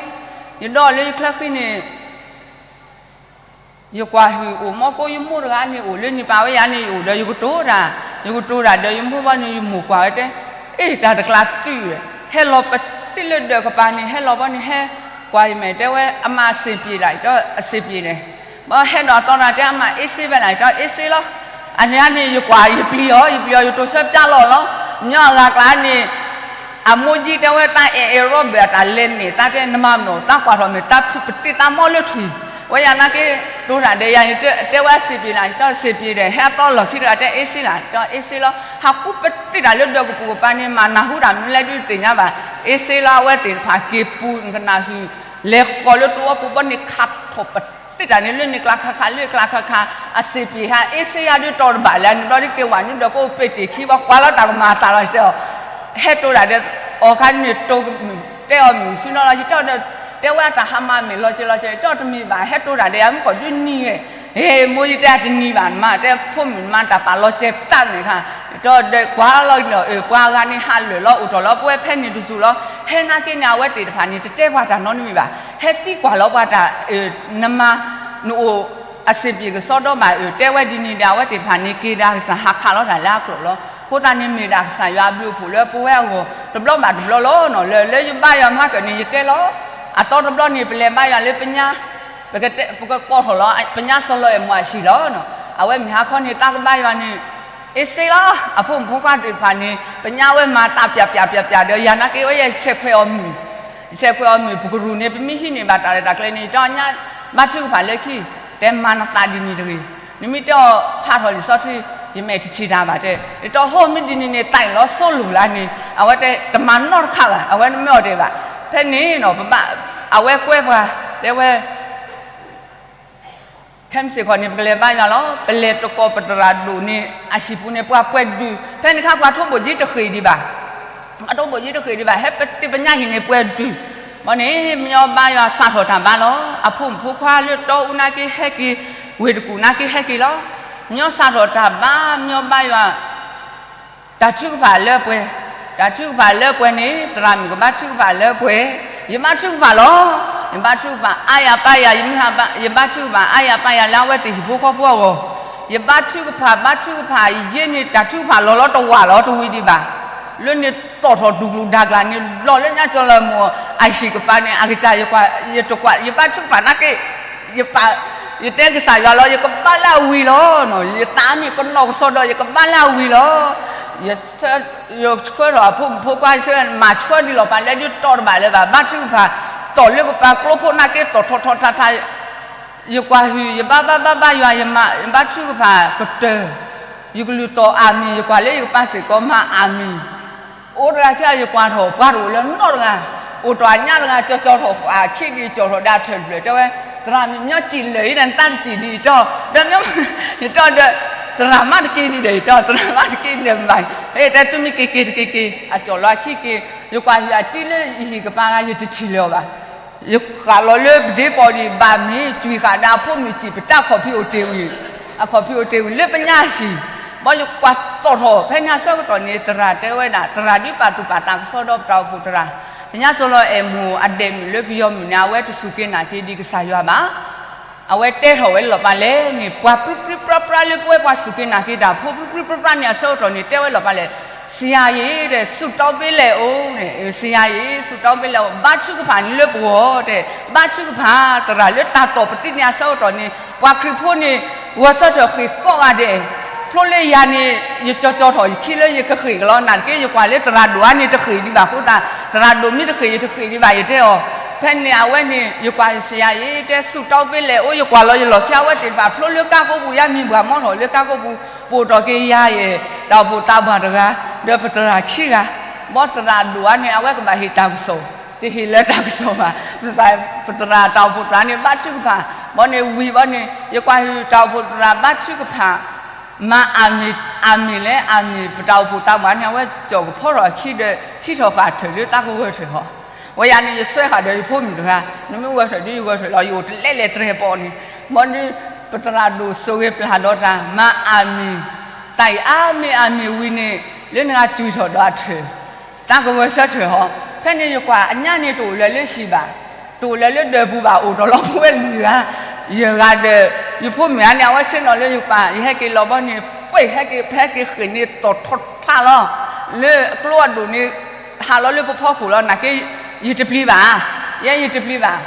ယဒြီအီၤလၢယချၢဃံန့ၣ် ယကွၢ်ဟုၣ်အိၣ်မီကိ ယမိၢ်တဂၤန့ၣ် အိၣ်လၢန့ၣ်ပာ်ဝဲယၤန့ၣ် ယအိၣ်ဒီးယကတိၤတၢ်, ယကတိၤတၢ်ဒီးယမိၢ်ဘီန့ၣ် ယမိၢ်ကွၢ်ဝဲတဲ, အ့ၣ် တၢ်တကျးသုးဝဲ, ဟဲလီၤပသံလၢဒၢးကပၤန့ၣ် ဟဲလီၤဘီန့ၣ် ဟဲကွၢ်ယမဲာ်တဲဝဲ အမၤအဆ့ၣ်ပျံၤလၢ် ယတဲအဆ့ၣ်ပျံၤန့ၣ်, ဘီဟဲဒီးအသီတၢ်တဲ အမၤအ့စ့ဖဲလဲၣ် ယတဲအ့စ့လီၤ. အန့ၣ်န့ၣ် ယကွၢ် ယပျံၤအီၤ ယပျံၤအီၤ ယတိၤဆၢပျါလီၤလီၤ. ညီအဂၤကျါန့ၣ် အမိၢ်ယံတဲဝဲ တၢ်အဲၣ်အဲၣ်ရီဘၢၣ် တၢ်လဲၤန့ၣ် တၢ်တဲနမၤမနီၤ တၢ်ကွၢ်ထီၣ်မ့ၢ်တၢ်ဖုးပသံးတၢ်မီလၢထွံၣ်, ဝဲယၤနာ်က့ တိၤတၢ်ဒီးယၤန့ၣ် တဲဝဲအဆ့ၣ်ပျံၤလၢ် ယတဲအဆ့ၣ်ပျံၤဒီး ဟဲအသီလီၢ်ခံတဂၤတဲအ့စ့လၢ် ယတဲအ့စ့လီၤ. ဟးဃုပသံးတၢ်လၢဒၢးကပူၤကပၤန့ၣ် မၤနၢ်ဟူတၢ်မနုၤလဲၣ်ဒုးသ့ၣ်ညါဘၣ်, အ့စ့လီၤ အဝဲသ့ၣ်တဖၣ်က့ၤပူၤ နကနၣ်ဟုၣ် လဲၤဃီၤလၢသဝီပူၤဘီန့ၣ် ခးထီၣ်ပသံးတၢ်န့ၣ် လၢန့ၣ်ကျါခါခါ လၢကျါခါခါ အဆ့ၣ်ပျံၤဟးအ့စ့ယၤဒုးတီၤတဘၣ်လၢန့ၣ်ဘျီဒုးက့ၤဝဲန့ၣ် ဒီးကအိၣ်ပဲာ်တ့ၢ်ခံဘီ ကွၢ်လီၤတၢ်ကမၤအသးလီၤ ယတဲအီၤ, ဟဲတိၤတၢ်ဒီး အီၣ်ခါန့ၣ်တိၤကမုာ် တဲအီၤမုာ်ဆူနီၤလီၤ ယတဲအီၤဒီး တဲဝဲအတၢ်ဟးမၤမ့ၢ်လီၤစဲၤလီၤစဲၤ ယတဲအီၤတမ့ၢ်ဘၣ် ဟဲတိၤတၢ်ဒီးယၤမုၢ်ကီၢ်ဒုးနံၤဝဲ, ဟ့ၣ် မိၢ်ယတဲတနံၤဘၣ် နမၤတဲဖိမုၣ်နမၤတၢ်ပာ်လီၤစဲၤပသးန့ၣ်ခါ, ယတဲအီၤဒီးကွၢ်လီၤလီၤ ပှၤဂၤန့ၣ်ဟးလၢာ်လီၤ အိၣ်ထီၣ်လီၤ ပဝဲဖဲန့ၣ်တစူးလီၤ ဟဲနာ်က့န့ၣ် အဝဲသ့ၣ်တဖၣ်န့ၣ် တတဲပှၤတၢ်နီတမံၤဘၣ်, ဟဲသံကွၢ်လီၤပှၤတၢ် နမၤ နအိၣ် အဆ့ၣ်ပျံၤကစီဒီဘၣ်အၢ တဲဝဲဒ်န့ၣ်ဒီး အဝဲသ့ၣ်တဖၣ်န့ၣ် က့ၤဒၣ်ကစၢ်ဟးခးလီၤတၢ်လၢအကျိာ်လီၤ. အဃိသတးန့ၣ်မ့ၢ်ဒၣ်ကစၢ်ယွၤအဘျုးအဖှိၣ်လၢပဝဲအဂီၢ် တဘျီဘၣ်တဘျီလီၤ. လၢ လၢယဘါယွၤမၤကၢၣ်န့ၣ် ယတဲလီၤ. အသီတဘျီန့ၣ် ပလဲၤဘါယွၤလၢပညါ ပကတဲ ပကကိးထီၣ်လီၤ ပညါစီၤလီၤအဲၣ်မူအဟံၣ်လီၤ. အဝဲမ့ၢ်ဟါခီန့ၣ် တၢ်ကဘါယွၤန့ၣ် အ့စ့လီၤ. အဖိမုၣ်ဖိခွါသ့ၣ်တဖၣ်န့ၣ် ပညါဝဲမၤတၢ်ပျးပျးပျးပျးဒီး ယၤနာ်က့ဝဲ ယဆဲးခွဲးအီၤမုၢ် ယဆဲးခွဲးအီၤမုၢ် ပကရူၢ်န့ၣ် ပမ့ၢ်ဟံးန့ၢ်ဘၣ်တၢ်ရဲၣ်တၢ်ကျဲၤန့ၣ် ယတဲအီၤညါ ဘါထုကဖၣ်လၢခံ တဲမၤနသးဒ်န့ၣ်တဂ့ၤ. နမ့ၢ်တဲအီၤဖးထီၣ်လံာ်စီဆှံ ယမဲာ်တဆံးတၢ်ဘၣ်တဲ ယတဲအီၤ ဟိမ့ၢ်ဒ်န့ၣ်န့ၣ် သးအံၤလီၤစိလိာ်လၢန့ၣ် အဝဲတဲတမၤနီတခါဘၣ် အဝဲမ့ၢ်အီၤတဲဘၣ်. ဖဲန့ၣ်နီၤ ပဘၣ် အဝဲကွဲပှၤ တဲဝဲ ခဲမုၢ်ဆ့ၣ်ခီန့ၣ် ပကလဲၤဘါယွၤလီၤ. ပလဲၤသကိးပသရၣ်ဒိၣ်န့ၣ် အဟံၣ်ပူၤန့ၣ် ပှၤပှဲၤဒုၣ် ဖဲန့ၣ်ခါပှၤထိၣ်ဘိၣ်ကၠံတဃ့ၢ်ဒံးဘၣ်. ပှၤထိၣ်ဘိၣ်ကၠံတဃ့ၢ်ဒံးဘၣ် ဟဲပသ့ၣ်ပညါဟံၣ်န့ၣ်ပှဲၤဒုၣ်. ဘီန့ၣ် မညီဘါယွၤစးထီၣ်တၢ်ဘါလီၤ. အဖိမုၣ်ဖိခွါလၢတီအူနာ်က့ဟဲက့ၤ ဝ့ၢ်တကူၣ်နာ်က့ဟဲက့ၤလီၤ. မညီစးထီၣ်တၢ်ဘါ မညီဘါယွၤ တၢ်ထုကဖၣ်လၢပှဲၤ, တၢ်ထုကဖၣ်လၢပှဲၤန့ၣ် သရၣ်မုၣ်ကဘါထုကဖၣ်လၢပှဲၤ, ယဘါထုကဖၣ်လီၤ. ယဘါထုကဖၣ်အါယၤပါယၤ, ယမ့ၢ်ဟးဘါ, ယဘါထုကဖၣ်အါယၤပါယၤလၢအဝဲသ့ၣ်ဟံၣ်ဖိဃီဖိအဂီၢ်, ယဘါထုကဖၣ်, ဘါထုကဖၣ်ယဲန့ၣ် တၢ်ထုကဖၣ်လီၤလီၤတဝၢ်လီၤတဝံၤဒံးဘၣ်, လၢန့ၣ်တီၣ်ထီၣ်ဒူၣ်ကျူၣ်ဒါကျါန့ၣ် လီၤလၢညါကၠီလၢမူးအဟံၣ်ကပၤန့ၣ် အကစၢ်ယကွၢ်, ယတကွၢ်, ယဘါထုကဖၣ်နာ်က့ ယပာ်, ယတဲကစၢ်ယွၤလီၤ, ယကဘါလၢအဝံၤလီၤ. ယသးန့ၣ်ကနီၣ်ကစီဒီး ယကဘါလၢအဝံၤလီၤ. ယဆှၢ, ယဆှၢထီၣ်အဖိမုၣ်ဖိခွါ, ယဆှၢမၤဆှၢဒံးလီၤပာ်လဲဒုးတီၢ်တဘၣ်လၢၤဘၣ်, ဘါထုကဖၣ်, တီၣ်လၢကပၤကျိဖိနာ်က့ တီၣ်ထီၣ်ထီၣ်ထးထး, ယကွၢ်ဟုၣ် ယဘါဘါဘါဘါယွၤ, ယမၤ, ယဘါထုကဖၣ်ကတၢၢ်, ယကလုၢ်တီၣ်အၤမ့ၣ်, ယကွၢ်လၢယကပၤစ့ၢ်ကီးမၤအၤမ့ၣ် အိၣ်တဂၤခံဂၤ ယကွၢ်ထီၣ်ပှၤတအိၣ်လၢနီတဂၤ, အိၣ်တ့ၢ်အညါတဂၤ ကၠီကၠီထီၣ်အခံဒံး ကၠီထီၣ်ဒီးအထၢၣ်တဖျၢၣ် တဲဝဲ, သရၣ်မုၣ် မညီစံးလၢာ်အံၤဒီး နတၢ်တစံးဒံးယတီၢ်, ဒီးမညီ, ယတီၢ်ဒီး, သရၣ်မါတက့ၢ်ဒံးဒီးယတီၢ်, သရၣ်မါတက့ၢ်ဒံးမး, ဟဲတဲသုမ့ၢ်က့ၤက့ၤတက့ၤက့ၤ အကၠီလီၤအခံက့ၤ, ယကွၢ်ဟုၣ်အတံၤလၢယဟံၣ်ကပၤဂၤ ယတထံၣ်လၢၤအီၤဘၣ်. ယဃၣ်လီၤလၢပဒ့ပီၣ်ဒံး ဘၣ်မ့ၢ်ကွံာ်ဃာ်ဒီးအဖိမုၣ်စံး ပတၢ်ခီၣ်ဖံးအိၣ်တ့ၢ်ဝံၤ, အခီၣ်ဖံးအိၣ်တ့ၢ်ဝံၤလၢပညါဟံၣ်, ဘီယကွၢ်တီၣ်ထီၣ် ဖဲညါဆၢကတီၢ်န့ၣ် သရၣ်တဲဝဲဒၣ်, သရၣ်ဒုးပာ်သူၣ်ပာ်သးကစီဒီးပတၢ်အိၣ်ဖှိၣ်သရၣ်, ပညါစီၤလီၤအဲၣ်မိၢ်အဒဲးမုၣ်လၢပယီၤမုၣ်န့ၣ် အဝဲတစူၢ်က့ၤနာ်က့ၤဒံးကစၢ်ယွၤဘၣ်. အဝဲတဲထီၣ်ဝဲလီၤပာ်လဲၣ်န့ၣ် ပှၤပြံပြံပြါပြါလၢပဝဲပှၤစူၢ်က့ၤနာ်က့ၤတၢ်ဖိ ပြံပြံပြါပြါန့ၣ် အဆၢကတီၢ်န့ၣ် တဲဝဲလီၤပာ်လဲၣ်, ဆရာရေ တဲ ဆုတောင်းပေးလဲၣ်အိၣ်န့ၣ်, ဆရာရေ ဆုတောင်းပေးလဲၣ်အိၣ်, ဘါထုကဖၣ်န့ၣ်လၢပဂီၢ်တဲ, ဘါထုကဖၣ် သရၣ်လၢတၢ်တီၣ်ပသံန့ၣ် အဆၢကတီၢ်န့ၣ် ပှၤခရံာ်ဖိန့ၣ် ဂဲၤဆၢထၢၣ်ဃ့ၢ်ကိးဂၤဒဲး, ဖျိလၢယၤန့ၣ် ယကၠီကၠီထီၣ်ယခံလၢယကဃ့ၢ်ကလီၤ, နာ်သက့ ယကွၢ်လၢသရၣ်ဒိၣ်အါန့ၣ် တဃ့ၢ်ဒံးဘၣ်အဃိသတး, သရၣ်ဒိၣ်မ့ၢ်တဃ့ၢ် ယတဃ့ၢ်ဒံးဘၣ် ယတဲအီၤ, ဖဲန့ၣ်အဝဲန့ၣ် ယကွၢ်ဆရာရေ တဲ ဆုတောင်းပေးလဲၣ်အိၣ်, ယကွၢ်လီၤယလီၢ်ခံ အဝဲသ့ၣ်တဖၣ်ဖျိလၢကါကိးပူၤ ယါမံၤဘှၣ်မီထီၣ်လၢကါကိးပူၤ, ပအိၣ်ထီၣ်က့ၤယၤယဲၢ် တၢ်အိၣ်ဖှိၣ်သးပှၢ်တဂၤ, ဒီးပသရၣ်ခံဂၤ, ဘီသရၣ်ဒိၣ်အါန့ၣ် အဝဲကဘၣ်ဟ့ၣ်တၢ်ကစီၣ်, တဟ့ၣ်လၢတၢ်ကစီၣ်ဘၣ်, ပသရၣ်တၢ်အိၣ်ဖှိၣ်သရၣ်န့ၣ် ဘါထုကဖၣ်, ဘီန့ၣ်ဝံၤဘီန့ၣ် ယကွၢ်ဟုၣ်တၢ်အိၣ်ဖှိၣ်သရၣ်ဘါထုကဖၣ် မၤအၤမ့ၣ်, အၤမ့ၣ်လဲၣ် အၤမ့ၣ် ပတၢ်အိၣ်ဖှိၣ်သးပှၢ်န့ၣ် အဝဲကၠီၣ်ကဖီထီၣ်အခံဒီး ဟံးထီၣ်ဃာ်ထၢၣ်လၢတၢ်ကဝၢထၢၣ်ဟီ, ဝဲယၤန့ၣ် ယစွဲဃာ်ဒီးယဖိမုၣ်တဂၤ, နမ့ၢ်ဝၢထၢၣ်ဒုးယဝၢထၢၣ်လီၤ, ယအိၣ်တလဲလဲၣ်တရဲၣ်ပီန့ၣ်, ဘီဒုး ပသရၣ်ဒိၣ်ဆိၣ်ဂ့ၤပျၢ်ဒီးတၢ် မၤအၤမ့ၣ်, တၢ်အံၤအါမ့ၢ်အၤမ့ၢ်ဝံၤန့ၣ် လၢနဂၤကွံာ်ထီၣ်ဒီးအထၢၣ် တၢ်ကဝၢဆၢထၢၣ်ဟီ, ဖဲန့ၣ်ယကွၢ်အညါန့ၣ်တအိၣ်လၢၤလၢဟံၣ်ဘၣ်, တအိၣ်လၢၤလၢဒၢးပူၤဘၣ်, အိၣ်ဒီးလီၤပဝဲလွံၢ်ဂၤ, ယဲၢ်ဂၤဒီး ယဖိမုၣ်ဧါန့ၣ် အဝဲဆ့ၣ်နီၤလၢယပၢ်, ယဟဲက့ၤလီၤဘီန့ၣ် ပှဲၢ်ဟဲက့ၤ ဖဲဟဲက့ၤဃ့ၢ်န့ၣ်တီၣ်ထီၣ်ထးလီၤ, လၢကျိအဒိၣ်န့ၣ် ဟးလီၤလၢပဖီခိၣ်လီၤ, နာ်က့ ယတပျံၤဘၣ်, ယဲယတပျံၤဘၣ်,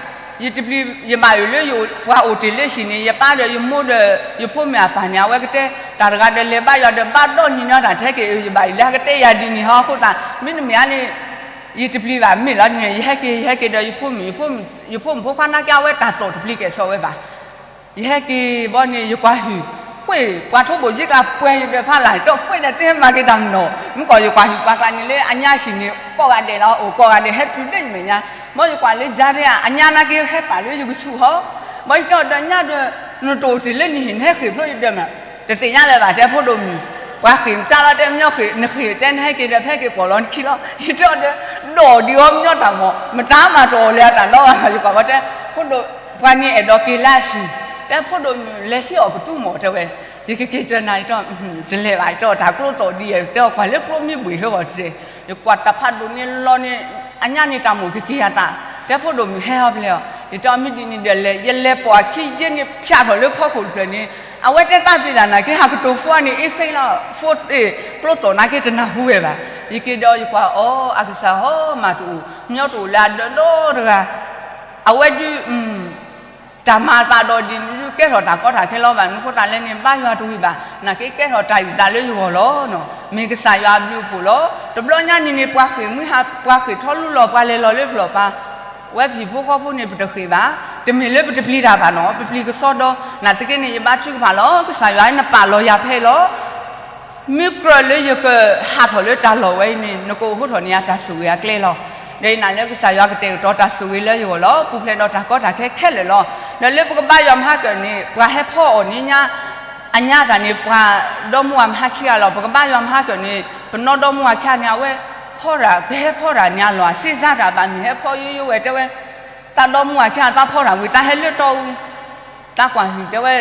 ယတပျံၤ ယဘၣ်အၢၣ်လၢယပှၤအိၣ်တ့ၢ်လၢဟံၣ်န့ၣ် ယပၢ်ဒီးယမိၢ်ဒီး ယဖိမုၣ်အပၢ်န့ၣ် အဝဲကတဲ တၢ်တဂၤဒီးလဲၤဘါယွၤဒီး ဘါဒီနံၤန့ၣ်တၢ်ထဲက့ၤ ယဘၣ်အံၤလၢဟဲကတဲယၤဒ်န့ၣ်ဟီအဃိသတး မ့တမ့ၢ်ဧါန့ၣ် ယတပျံၤဘၣ် မ့ၢ်လီၤန့ၣ် ယဟဲက့ၤ ယဟဲက့ၤဒီးယဖိမုၣ်, ယဖိမုၣ်ဖိခွါနာ်က့ အဝဲတၢ်တီၣ်တပျံၤကဲၣ်ဆိးဝဲဘၣ်. ယဟဲက့ၤဘီန့ၣ် ယကွၢ်ဟုၣ် ပှ့ၢ် ပှၤထိၣ်ဘိၣ်ယ့ၢ်ကျါပှဲၤယဒၢးဖးလၢ် ဒီးပှ့ၢ်ဒီးတဟဲမၤက့ၤတၢ်မနီၤ မုၢ်ကီၢ်ယကွၢ်ဟုၣ်ပှၤကျါန့ၣ်လၢအညါဟံၣ်န့ၣ် ကိးဂၤဒဲးလီၤ အိၣ်ကိးဂၤဒဲး ဟဲတုၤလၢယမဲာ်ညါ ဘီယကွၢ်လၢယၤဒၣ် အညါနာ်က့ဟဲပာ်လၢယကဆူၣ်ဟီ ဘီယတဲအီၤဒီးညါဒီး နတအိၣ်တ့ၢ်လၢနဟံၣ် နဟဲဃ့ၢ်ဖျိယဒၢးမး တသ့ၣ်ညါလၢၤဘၣ် တဲဖိဒိၣ်မုၣ် ပှၤဃ့ၢ်မတၤလီၤ တဲမညီဃ့ၢ် နဃ့ၢ်တဲနဟဲက့ၤဒီး ဖဲက့ၤပိာ်လီၤနခံလီၤ ယတဲအီၤဒီး ဒီးဒံးအီၤမညီတၢ်မီၢ် မတၤမၤတအိၣ်လၢၤအတၢ်လီၤဘၣ် ယကွၢ်ဝဲတဲ ဖိဒိၣ် ပှၤန့ၣ်အဲၣ်ဒိးက့ၤလၢအဟံၣ် တဲဖိဒိၣ်မုၣ် လဲၤဟံးအီၣ်ကသူမီၢ် တဲဝဲ ယကက့ၤစၢၤနၤ ယတဲ တလဲၤဘၣ် ယတဲအီၤ တၢ်ကျိသီၣ်ဒ်အံၤ တဲအီၤ ကွၢ်လၢကျိမ့ၢ်ဘှ့ၣ်ဟဲဂီၤတစဲး ယကွၢ်တၢ်ဖးဒိၣ်န့ၣ်လီၤန့ၣ် အညါန့ၣ်တၢ်မိၣ်ကက့ၤ ယသး တဲဖိဒိၣ်မုၣ်ဟဲဟီဖျဲၣ်အီၤ ယတဲအီၤမ့ၢ်ဒ်န့ၣ်ဒီးလဲၤ ယလဲၤပိာ်အခံယဲန့ၣ် ဖၠးထီၣ်လၢဖီခိၣ်တဖျၢၣ်န့ၣ် အဝဲတဲတၢ်ပျံၤတၢ်နာ်က့ ဟးကတိၤဖိန့ၣ် အ့စ့လီၤ ဖိ ကျိသီၣ်နာ်က့တနၢ်ဟူဝဲဘၣ် ယက့ၤဒီးယကွၢ်အီၤ အကစၢ်ဟီမၢ်တအိၣ် မညီတအိၣ်လၢအဒၢးဒီတဂၤ အဝဲဒုး တၢ်မၤအသးဒီးဒ်န့ၣ်ဒုး ကဲထီၣ်တၢ်ကီတၢ်ခဲလီၤဘၣ် မနုၤဃိသတးလဲၣ်န့ၣ် ဘါယွၤတဝံၤဘၣ် နာ်က့ကဲထီၣ်တၢ်အုၣ်သးလၢယဂီၢ်လီၤ မ့ၢ်ကစၢ်ယွၤအဘျုးအဖှိၣ်လီၤ တဘျီညါန့ၣ်န့ၣ် ပှၤဃ့ၢ်မှံဟး ပှၤဃ့ၢ်ထီၣ်လူလီၤ ပှၤလဲၤလီၤလၢပျီၢ်ပၤ ဝဲဟံၣ်ဖိဃီဖိန့ၣ် ပတဃ့ၢ်ဘၣ် တမ့ၢ်လၢပတပျံၤတၢ်ဘၣ်နီၤ ပပျံၤကစီဒီ နာ်သက့န့ၣ် ယဘါထုကဖၣ်လီၤ ကစၢ်ယွၤနပာ်လီၤယၤဖဲအံၤလီၤ မ့ၢ်ကြၢးလၢယကဟးထီၣ်လၢတၢ်လီၢ်ဝဲအံၤန့ၣ် နကအိးထီၣ်န့ၢ်ယၤတၢ်ဆိၣ်ဂ့ၤအကျဲလီၤ. ဒီးယနာ်လၢကစၢ်ယွၤကတဲာ်ကတီၤတၢ်ဆိၣ်ဂ့ၤလၢယဂီၢ်လီၤ. ပူၤဖျဲးဒီးတၢ်ကီတၢ်ခဲခဲလၢာ်လီၤ. ဒီးလၢပကဘါယွၤမဟါကၢၣ်န့ၣ် ပှၤဟဲဖီအီၤန့ၣ်ညါ အညါတၢ်န့ၣ် ပှၤဒီမါဝၤမဟါခံဂၤလီၤ. ပကဘါယွၤမဟါကၢၣ်န့ၣ် ပနီၢ်ဒီမါဝၤခံဂၤန့ၣ် အဝဲဖီတၢ် ကဟဲဖီတၢ်န့ၣ်အလီၢ် စ့စါတၢ်ဘၣ်မ့ၢ် ဟဲဖီယိယိဝဲတဲဝဲ တၢ်ဒီမါဝၤခံဂၤ တၢ်ဖီတၢ်ဝံၤ တၢ်ဟဲလၢတီအူ တၢ်ကွၢ်ဟုၣ်တဲဝဲ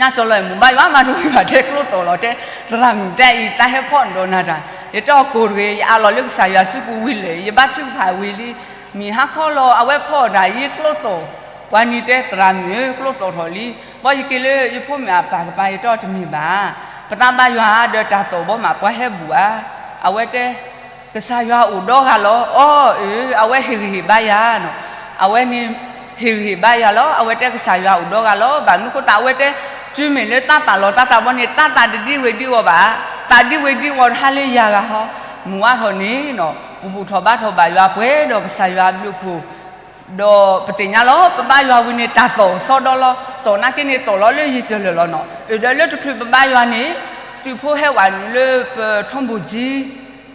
ညါကၠီလီၤ မိၢ်ဘါယွၤမၤတဝံၤဘၣ် တဲကျိသီၣ်လီၤ တဲ သရၣ်မုၣ်တဲအံၤ တၢ်ဟဲဖီနဒီးနၤတၢ် ယတၢ်ကိၢ်တဂ့ၤ, ယအးလီၤလၢကစၢ်ယွၤစုပူၤဝံၤလၢာ်, ယဘါထုကဖၣ်ဝံၤလံ. မုၢ်ဟါခီလီၤ အဝဲဖီအီၣ်တၢ်ယံၤကျိတီၢ်, ပှၤနံၤတဲသရၣ်မုၣ်ဧၢ ကျိတီၢ်ထီၣ်လံ. ဘီယက့ၤလၢယဖိမုၣ်အပၢ်ကပၤ ယတဲအီၤတမ့ၢ်ဘၣ်. ပသးဘါယွၤဒီးတၢ်တီၢ်ဘီမး ပှၤဟဲဘူၣ်ဧါ. အဝဲတဲ ကစၢ်ယွၤအိၣ်ဒီဂၤလီၤ. အီ အၢ အဝဲဟ့ၣ်ဂံၢ်ဟ့ၣ်ဘါယၤနီၤ. အဝဲန့ၣ် ဟ့ၣ်ဂံၢ်ဟ့ၣ်ဘါယၤလီၤ. အဝဲတဲကစၢ်ယွၤအိၣ်ဒီဂၤလီၤ. ဘၣ်မနုၤဃိသးအဝဲတဲ တုၤမ့ၢ်လၢတၢ်ပာ်လီၤတၢ်သးဘီန့ၣ် တၢ်သးတဒံဝ့ၤဒံဝီၤဘၣ်. သးဒံဝ့ၤဒံဝီၤတဟါလၢယၤဂၤဟီ. မုၢ်ဝါထီၣ်န့ၣ်နီၤ ပဘူၣ်ထီၣ်ဘါထီၣ်ဘၣ်ယွၤပှဲၤဒီးကစၢ်ယွၤအဘျုးအဖှိၣ် ဒီးပသ့ၣ်ညါလီၤ ပဘါယွၤဝံၤန့ၣ် တၢ်သီၣ်စီဒီလီၤ. တီၢ်နာ်က့န့ၣ် တီၢ်လီၤလၢယံာ်စၢၤလၢာ်လီၤနီၤ. အၢၣ်ဒီးလၢတချုးပဘါယွၤန့ၣ် သုးဖိဟဲဝဲနုာ်လၢပထိၣ်ဘူၣ်ကၠံ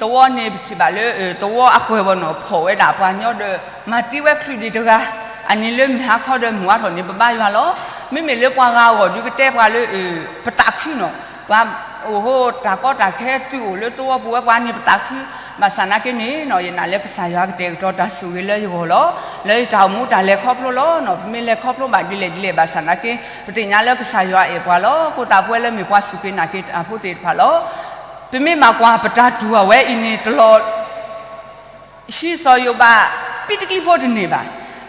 သဝီန့ၣ် ပထံၣ်ဘၣ်လၢ သဝီအဃၢၤဝဲနီၤ ဖီၣ်ဝဲဒၣ်ပှၤကညီဒီး မၤသံဝဲချုးဒံးတဂၤ. အန့ၣ်လၢမုၢ်ဟါခီဒီးမုၢ်ဝါထီၣ်န့ၣ် ပဘါယွၤလီၤ. မ့မ့ၢ်လၢပှၤဂၤအဂီၢ်ဒုးကတဲပှၤလၢ ပသးခုနီၤ. ပှၤအိၣ်ဟိ တၢ်ကီတၢ်ခဲသုးအိၣ်လၢသဝီပူၤဝဲ ပှၤန့ၣ်ပသးခု. ဘၣ်ဆၣ်နာ်က့န့ၣ်နီၤ ယနာ်လၢကစၢ်ယွၤကတဲာ်ကတီၤတၢ်ဆိၣ်ဂ့ၤလၢယဂီၢ်လီၤ. လၢယတၢ်အိၣ်မူတၢ်လဲၤခီဖျိလီၤနီၤ. ပမ့ၢ်လဲၤခီဖျိဘၣ်ဒ်လဲၣ်ဒ်လဲၣ်ဘၣ်ဆၣ်နာ်က့ ပသ့ၣ်ညါလၢကစၢ်ယွၤအဲၣ်ပှၤလီၤ. အဃိသတးပဝဲလၢမ့ၢ်ပှၤစူၢ်က့ၤနာ်က့ၤတၢ်ဖိသ့ၣ်တဖၣ်လီၤ. ပမ့ၢ်ဘၣ်ကွၢ်ပတၢ်တူၢ်အဝဲအံၤန့ၣ် တလီၤ ဟံးစီၤယိၤဘး ပံတကံဖိတန့ၢ်ဘၣ်.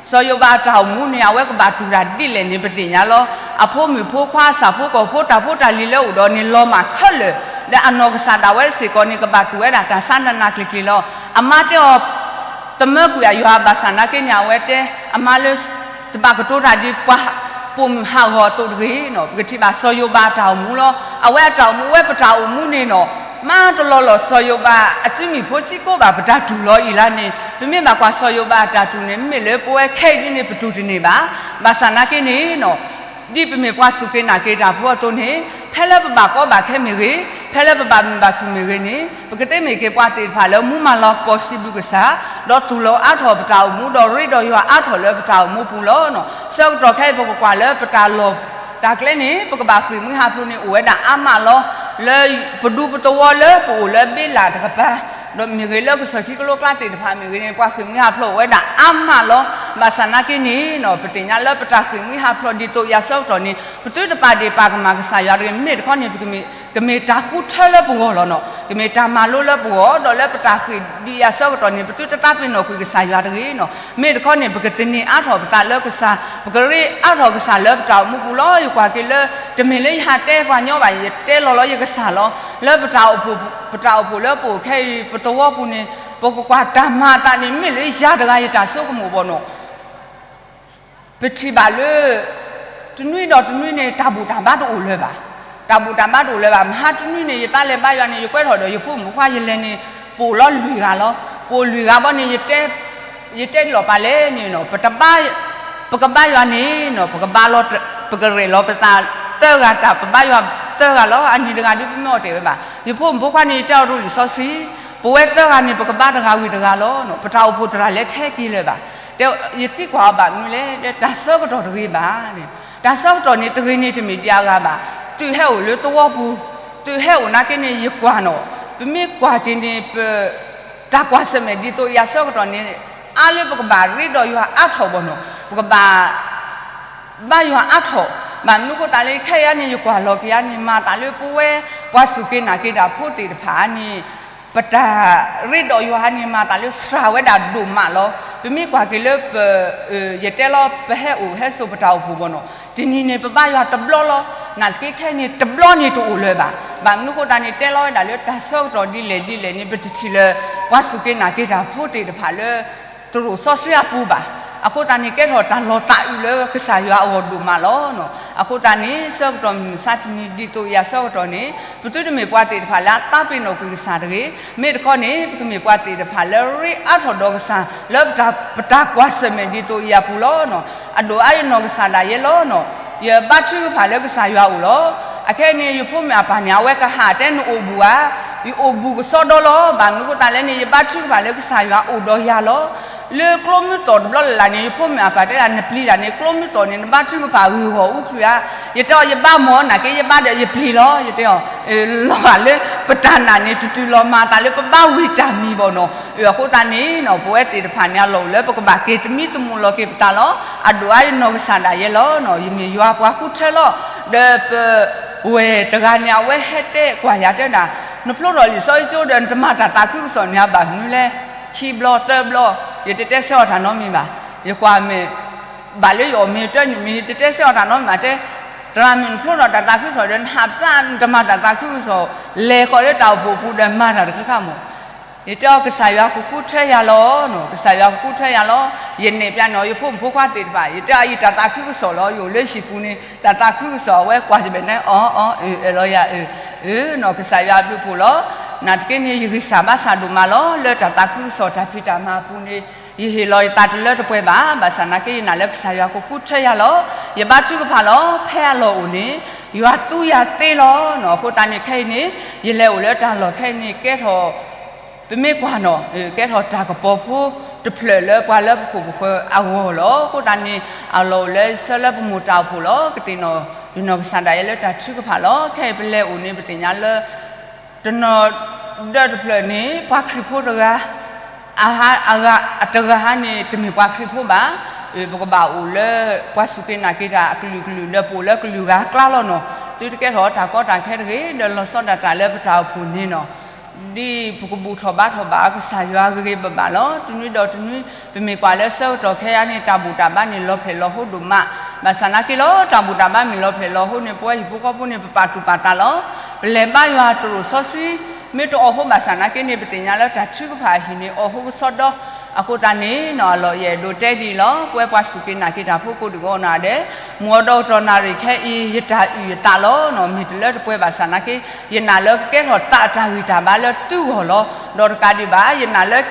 စီၤယိၤဘးအတၢ်အိၣ်မူန့ၣ် အဝဲကဘၣ်တူၢ်တၢ်ဒ်လဲၣ်န့ၣ် ပသ့ၣ်ညါလီၤ. အဖိမုၣ်ဖိခွါ အဆၣ်ဖိကီၢ်ဖိ တၢ်ဖိတၢ်လံၤလၢအိၣ်ဒီးန့ၣ် လီၤမၢ်ခဲလၢာ်, ဒီးအနီၢ်ကစၢ်ဒၣ်ဝဲစ့ၢ်ကီးန့ၣ် ကဘၣ်တူၢ်ဝဲဒၣ်တၢ်ဆါနးနးကျံၤကျံၤလီၤ. အမါတဲအီၤ တမၢကွံာ်အယွၤဘၣ်ဆၣ်နာ်က့န့ၣ် အဝဲတဲ အမါလၢ တဘၣ်ကတိၤတၢ်ဒ်ပှၤပိာ်မုၣ်ဟးဂီၤအသိးတဂ့ၤနီၤ. ပကထံၣ်ဘၣ်စီၤယိၤဘးအတၢ်အိၣ်မူလီၤ. အဝဲအတၢ်အိၣ်မူဝဲပတၢ်အိၣ်မူန့ၣ်နီၤ မၤတလီၤလီၤ စီၤယိၤဘးအစုမံၤဖိစံကိးဘၣ်ပတၢ်တူၢ်လီၤအံၤလၢန့ၣ် ပမ့ၢ်ဘၣ်ကွၢ်စီၤယိၤဘးအတၢ်တူၢ်န့ၣ် မ့မ့ၢ်လၢပဝဲခဲအံၤဒ်န့ၣ် ပတူၢ်တန့ၢ်ဘၣ်. ဘၣ်ဆၣ်နာ်က့န့ၣ်နီၤ ဒ်ပမ့ၢ်ပှၤစူၢ်က့ၤနာ်က့ၤတၢ်ဖိအသိးန့ၣ် ဖဲလၢပဘၣ်ကီဘၣ်ခဲမ့ၢ်ဂ့ၤ, ဖဲလၢပဘၣ်မုာ်ဘၣ်ခုၣ်မ့ၢ်ဂ့ၤန့ၣ် ပကသ့မ့ၢ်က့ၤပှၤသ့ၣ်တဖၣ်လၢမူမၤလီၤပှီၢ်စံးဘျုးကစၢ်, ဒီးသူၣ်လီၤအါထီၣ်ပတၢ်အိၣ်မူ ဒီးရ့ဒီးယွၤအါထီၣ်လၢပတၢ်အိၣ်မူပူၤလီၤ. ဆၢကတီၢ်ခဲအံၤ ပကကွၢ်လၢပတၢ်လီၢ်တၢ်ကျဲန့ၣ် ပကဘၣ်ဃ့ၢ်မှံဟးဖျိးန့ၣ် အိၣ်ဝဲဒၣ်အါမးလီၤ. လၢပဒူပသဝီလၢပအိၣ်လၢဘ့လးတကပၤ ဒီးမ့ၢ်ဂ့ၤလၢကစၢၢ်ခံကလိကျါသ့ၣ်တဖၣ်မ့ၢ်ဂ့ၤန့ၣ် ပှၤဃ့ၢ်မှံဟးဖျိးအိၣ်ဝဲဒၣ်အါမးလီၤ. ဘၣ်ဆၣ်နာ်က့န့ၣ်နီၤ ပသ့ၣ်ညါလၢပတၢ်ဃ့ၢ်မှံဟးဖျိးဒ်သိးယၤဆၢကတီၢ်န့ၣ် ပသုတပာ်ဒ့ၣ်ပာ်ကမၣ်ကစၢ်ယွၤတဂ့ၤ. မ့မ့ၢ်တခီန့ၣ် ပကမ့ၢ်တၢ်ဃုထၢလၢပဂီၢ်လီၤနီၤ. ကမ့ၢ်တၢ်မၤလိလၢပဂီၢ် ဒီးလၢပတၢ်ဃ့ၢ်ဒ်ယၤဆၢကတီၢ်န့ၣ် ပသုတသးပ့ၤနီၣ်ကွံာ်ကစၢ်ယွၤတဂ့ၤနီၤ. မ့ၢ်တခီန့ၣ် ပကသန့ၤအါထီၣ်ပသးလၢကစၢ်, ပကရ့အါထီၣ်ကစၢ်လၢပတၢ်အိၣ်မူပူၤလီၤ. ယကွၢ်က့ၤလၢ တမ့ၢ်လၢယဟးတဲပှၤညီဘၣ်, ယတဲလီၤလီၤယကစၢ်လီၤ. လၢပတၢ်အိၣ်ဖှိၣ်, ပတၢ်အိၣ်ဖှိၣ်လၢပအိၣ်ခဲအံၤ ပသဝီပူၤန့ၣ် ပကကွၢ်တၢ်မၤအသးန့ၣ် မ့ၢ်လၢယၤတဂၤယတၢ်ဆိကမိၣ်ဘၣ်နီၤ ပထံၣ်ဘၣ်လၢ တနွံဒီးတနွံန့ၣ် တၢ်ဘူၣ်တၢ်ဘါတအိၣ်လၢၤဘၣ်. တၢ်ဘူၣ်တၢ်ဘါတအိၣ်လၢၤဘၣ်. မဟါတနွံန့ၣ် ယသးလဲၤဘါယွၤန့ၣ် ယကွဲထီၣ်ဒီးယဖိမုၣ်ဖိခွါယလဲၤန့ၣ် ပအိၣ်လီၤလွံၢ်ဂၤလီၤ. ပအိၣ်လွံၢ်ဂၤဘီန့ၣ် ယတဲလီၤပာ်လဲၣ်န့ၣ်နီၤ ပတဘါ ပကဘါယွၤန့ၣ်နီၤ ပကဘါလီၤ ပကရဲၣ်လီၤပသးသၢဂၤတၢ် ပဘါယွၤသၢဂၤလီၤ. အနံၤတဂၤဒုးပမ့ၢ်အီၣ်တဲာ်ဝဲဘၣ်. ယဖိမုၣ်ဖိခွါန့ၣ် ယတဲအီၤတအိၣ်လံာ်စီဆှံ, ပဝဲသၢဂၤန့ၣ် ပကဘါတဂၤဝံၤတဂၤလီၤ. ပတၢ်အိၣ်ဖှိၣ်သရၣ်လဲၤထဲက့ၤလၢၤဘၣ်. တဲ ယသံကွၢ်အီၤဘၣ်မနုၤလဲၣ်, တၢ်ဆၢကတီၢ်တဂ့ၤဘၣ်န့ၣ်. တၢ်ဆၢကတီၢ်န့ၣ် တဂ့ၤန့ၣ်တမ့ၢ်ဒံးအဂၤဘၣ်. သုးဟဲအိၣ်လၢသဝီပူၤ, သုးဟဲအိၣ်နာ်က့န့ၣ် ယကွၢ်နီၤ, ပမ့ၢ်ကွၢ်က့ၤန့ၣ် ပ တၢ်ကွၢ်ဆၢၣ်မဲာ်ဒ်သိးယၤဆၢကတီၢ်န့ၣ် အါလၢပကဘၣ်ရ့ဒီးယွၤအါထီၣ်ဘီနီၤ, ပကဘၣ် ဘါယွၤအါထီၣ်, ဘၣ်မနုၤဃိသးလၢခဲအံၤန့ၣ် ယကွၢ်လီၤက့ၤအါန့ၣ် မၤသးလၢပဝဲ ပှၤစူၢ်က့ၤနာ်က့ၤတၢ်ဖိသ့ၣ်တဖၣ်န့ၣ် ပတၢ်ရ့ဒီးယွၤန့ၣ် မၤသးလၢစှၤဝဲဒၣ်ဒိၣ်မးလီၤ. ပမ့ၢ်ကွၢ်က့ၤလၢ ယတဲလီၤ ပဟဲအိၣ်ဟဲဆိးပတၢ်အိၣ်ဖှိၣ်ဘီနီၤ, တနံၤန့ၣ် ပဘါယွၤတဘျီလီၤ. နာ်သက့ခဲအံၤန့ၣ် တဘျီန့ၣ်တအိၣ်လၢၤဘၣ်. ဘၣ်မနုၤဃိသးန့ၣ် တဲလီၤဝဲဒၣ်လၢတၢ်ဆၢကတီၢ်ဒ်လဲၣ်ဒ်လဲၣ်န့ၣ် ပတထံၣ်လၢ ပှၤစူၢ်က့ၤနာ်က့ၤတၢ်ဖိသ့ၣ်တဖၣ်လၢ တရိာ်စီဆှံအပူၤဘၣ်. အဃိသတးန့ၣ် ကဲထီၣ်တၢ်လီၤသးအုးလၢကစၢ်ယွၤအဂီၢ်ဒိၣ်မးလီၤ. အဃိသတးန့ၣ် ဆၢကတီၢ်မုၢ်မဆါတနံၤ ဒ်သိးယၤဆၢကတီၢ်န့ၣ် ပသုတမ့ၢ်ပှၤသ့ၣ်တဖၣ်လၢအသးပ့ၤနီၣ်ကွံာ်ကစၢ်တဂ့ၤ. မ့ၢ်တခီန့ၣ် ပကမ့ၢ်ပှၤသ့ၣ်တဖၣ်လၢရ့အါထီၣ်ဒီးကစၢ် လၢပတၢ်ကွၢ်ဆၢၣ်မဲာ်ဒ်သိးယၤပူၤလီၤ. အဒိၣ်အါယနီၢ်ကစၢ်ဒၣ်ယဲလီၤ. ယဘါထုကဖၣ်လၢကစၢ်ယွၤအိၣ်လီၤ. အခဲအံၤန့ၣ် ယဖိမုၣ်အပၢ်န့ၣ် အဝဲကဟးတဲနအိၣ်ဘူးဧါ, ယအိၣ်ဘူးကစီဒီလီၤ. ဘၣ်မနုၤဃိသးလဲၣ်န့ၣ် ယဘါထုကဖၣ်လၢကစၢ်ယွၤအိၣ်ဒီးယၤလီၤ. လၢကျိမုၢ်သီၣ်တဘျီလၢ်လၢ်န့ၣ် ယဖိမုၣ်အပၢ်တဲဒၣ် နပျံၤတၢ်န့ၣ် ကျိမုၢ်သီၣ်န့ၣ် နဘါထုကဖၣ်ဂ့ၢ်ဂီၢ်အူချုးဧါ. ယတဲအီၤ ယဘါမ့ၢ်နာ်က့ ယဘါဒီးယပျံၤလီၤ. ယတဲအီၤ လီၤဂာ်လၢပတၢ်နာ်န့ၣ် တုၤတုၤလီၤမၤသးလၢပဘါဝံၤတၢ်မံၤဘီနီၤ. အဃိသတးန့ၣ်နီၤ ပဝဲသ့ၣ်တဖၣ်န့ၣ် အလီၢ်အိၣ်လၢပကဘၣ်က့ၤသမံသမိးလီၤက့ၤပသးလီၤ. အဒိၣ်အါယနီၢ်ကစၢ်ဒၣ်ယဲလီၤ. ယမ့ၢ်ယွၤပှၤဃုထၢလီၤ. ဒီးပဝဲၢ်တဂၤန့ၣ် အဝဲဟဲတဲကွၢ်ယၤတဲဒၣ် နဖျိထီၣ်လံာ်စီဆှံကၠိဒီး နတမၤတၢ်သးခုကစီၣ်န့ၣ် အဘၣ်မနုၤလဲၣ်. ခံဘျီသၢဘျီ, ယတတဲဆၢအီၤတၢ်နီတမံၤဘၣ်. ယကွၢ်မ့ၢ် ဘၣ်လၢယအီၣ်မ့ၤတနံၣ်မံၤ ယတတဲဆၢအီၤတၢ်နီတမံၤဘၣ်တဲ, သရၣ်မုၣ် နဖျိထီၣ်တၢ်သးခုကစီၣ်ဒီး နဟးပသး နတမၤတၢ်သးခုကစီၣ်, လဲၤဃီၤလၢတၢ်အိၣ်ဖှိၣ်အပူၤဒီး မၤတၢ်တခါခါမး. ယတဲအီၤ ကစၢ်ယွၤကဃုထၢယၤလီၤ. ကစၢ်ယွၤကဃုထၢယၤလီၤ. ယနဲၣ်ဖျါန့ၢ်အီၤ ယဖိမုၣ်ဖိခွါသ့ၣ်တဖၣ်, ယတဲအီၤ အံၤတၢ်သးခုကစီၣ်လီၤ. ယအိၣ်လၢဟံၣ်ပူၤန့ၣ် တၢ်သးခုကစီၣ် အဝဲကွၢ်စဘဲၣ်န့ၣ် အီ အီ အၢၣ်လီၤယၤအၢၣ်, အၢၣ်နီၤ ကစၢ်ယွၤအဘျုးအဖှိၣ်လီၤ. နာ်သက့န့ၣ် ယဂံၢ်စၢ်ဘါစၢ်ဒိၣ်မးလီၤ. လၢတၢ်သးခုကစီၣ်တၢ်ဖံးတၢ်မၤအပူၤန့ၣ် ယဟ့ၣ်လီၤယသးတလၢတပှဲၤဘၣ်. ဘၣ်ဆၣ်နာ်က့ ယနာ်လၢကစၢ်ယွၤကဃုထၢယၤလီၤ. ယဘါထုကဖၣ်လီၤ. ဖဲအလီၢ်အိၣ်န့ၣ် ယွၤသူယၤသ့လီၤ. အဃိသတးန့ၣ် ခဲအံၤန့ၣ် ယလဲၤအိၣ်လၢတၢ်လီၢ်ခဲအံၤန့ၣ် ကဲထီၣ် ပမ့ၢ်ကွၢ်နီၤ ကဲထီၣ်တၢ်ကပီၤဖိတဖျၢၣ်လၢပှၤလၢပခိၣ်ပဃၢၤအဂီၢ်လီၤ. အဃိသတးန့ၣ် အလီၢ်အိၣ်လၢဆၢလၢပမိၢ်တၢ်အိၣ်ဖှိၣ်လီၤ. ကသ့ၣ်နီၣ် ယနီၢ်ကစၢ်ဒၣ်ယဲလၢတၢ်ထုကဖၣ်လီၤ. ခဲအံၤပလဲၤအိၣ်န့ၣ် ပသ့ၣ်ညါလၢ တနီၤဒၢးတဖျၢၣ်န့ၣ် ပှၤခရံာ်ဖိတဂၤ အဂၤ အတဂၤဟါန့ၣ် တမ့ၢ်ပှၤခရံာ်ဖိဘၣ်. ပကဘၣ်အိၣ်လၢ ပှၤစူၢ်က့ၤနာ်က့ၤတၢ်အကလုာ်ကလုာ် ဒီးပအိၣ်လၢကလုာ်ဂၤအကျါလီၤနီၤ. သုတကဲထီၣ်တၢ်ကီတၢ်ခဲတဂ့ၤ ဒီးလီၤဆီဒၣ်တၢ်လၢပတၢ်အိၣ်ဖှိၣ်န့ၣ်နီၤ ဒ်ပကဘူၣ်ထီၣ်ဘါထီၣ်ဘၣ် ကစၢ်ယွၤဂ့ၤဂ့ၤဘၣ်ဘၣ်လီၤ. တနွံဒီးတနွံ ပမ့ၢ်ကွၢ်လၢဆၢကတီၢ်ခဲအံၤန့ၣ် တၢ်ဘူၣ်တၢ်ဘါန့ၣ် လီၤဖျဲၣ်လီၤဟိဒိၣ်မး. ဘၣ်ဆၣ်နာ်က့လီၤ တၢ်ဘူၣ်တၢ်ဘါမ့ၢ်လီၤဖျဲၣ်လီၤဟိန့ၣ် ပဝဲဟံၣ်ဖိဃီဖိန့ၣ် ပပာ်သူၣ်ပာ်သးလီၤ. ပလဲၤဘါယွၤတရိာ်စီဆှံ မ့ၢ်တအီၣ်ဟိဘၣ်ဆၣ်နာ်က့န့ၣ် ပသ့ၣ်ညါလၢတၢ်ထုကဖၣ်အဟံၣ်န့ၣ် အီၣ်ဟိကစီဒီ အဃိသတးန့ၣ်နီၤ အလီၢ်ယအဲၣ်ဒိးတဲဒ်အံၤလီၤ. ပဝဲပှၤစူၢ်က့ၤနာ်က့ၤတၢ်ဖိကိးဒံးကီးနီၤဒဲး မုၢ်အီၤဒီးကတီၢ်နၣ်ရံၣ်ခဲအံၤ ယတၢ်အုၣ်ယသးလီၤနီၤ မ့ၢ်တလၢတပှဲၤဘၣ်ဆၣ်နာ်က့ ယနာ်လၢကကဲထီၣ်သးအတၢ်ဂံၢ်တၢ်ဘါလၢသုဂီၢ်လီၤ. ဒီးတကးဒံးဘၣ် ယနာ်လၢ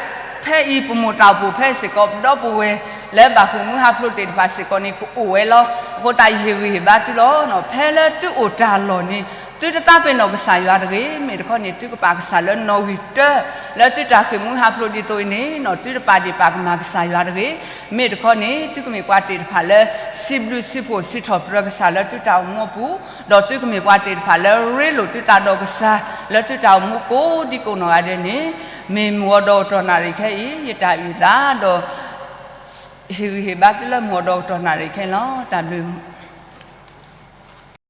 ဖဲအံၤပမိၢ်တၢ်အိၣ်ဖှိၣ်ဖဲစ့ၢ်ကီး ပဒီပုၢ်ဝဲၢ်လၢဘၣ်ဃ့ၢ်မှံဟးဖျိးသ့ၣ်တဖၣ်စ့ၢ်ကီးန့ၣ် ကအိၣ်ဝဲလီၤ. အဃိသတးယဟ့ၣ်ဂံၢ်ဟ့ၣ်ဘါသုလီၤ. ဖဲလၢသုအိၣ်တၢ်လီၢ်န့ၣ် သုတသးပ့ၤနီၣ်ကစၢ်ယွၤတဂ့ၤ. မ့ၢ်တခီန့ၣ် သုကပာ်ကစၢ်လၢနီၣ်ဂံၢ်တၢ လၢသုတၢ်ဃ့ၢ်မှံဟးဖျိးဒ်သိးအံၤန့ၣ်နီၤ သုတပာ်ဒ့ၣ်ပာ်ကမၣ်ကစၢ်ယွၤတဂ့ၤ. မ့ၢ်တခီန့ၣ် သုကမ့ၢ်ပှၤသ့ၣ်တဖၣ်လၢ စံးဘျုးစံးဖှိၣ်စံးထီၣ်ပတြၢၤကစၢ်လၢသုတၢ်အိၣ်မူအပူၤ, ဒီးသုကမ့ၢ်ပှၤသ့ၣ်တဖၣ်လၢရ့လိာ်သုသးဒီးကစၢ် လၢသုတၢ်အိၣ်မူကိးဒံကိးနီၢ်ဂၤဒဲးန့ၣ်, မ့ၢ်မုၢ်အီၤဒီးကတီၢ်နၣ်ရံၣ်ခဲအံၤ ယတၢ်အုၣ်သးဒီး ဟ့ၣ်ဂံၢ်ဟ့ၣ်ဘါသုလၢမုၢ်အီၤဒီးကတီၢ်နၣ်ရံၣ်ခဲအံၤလီၤ. တၢ်ဘျုး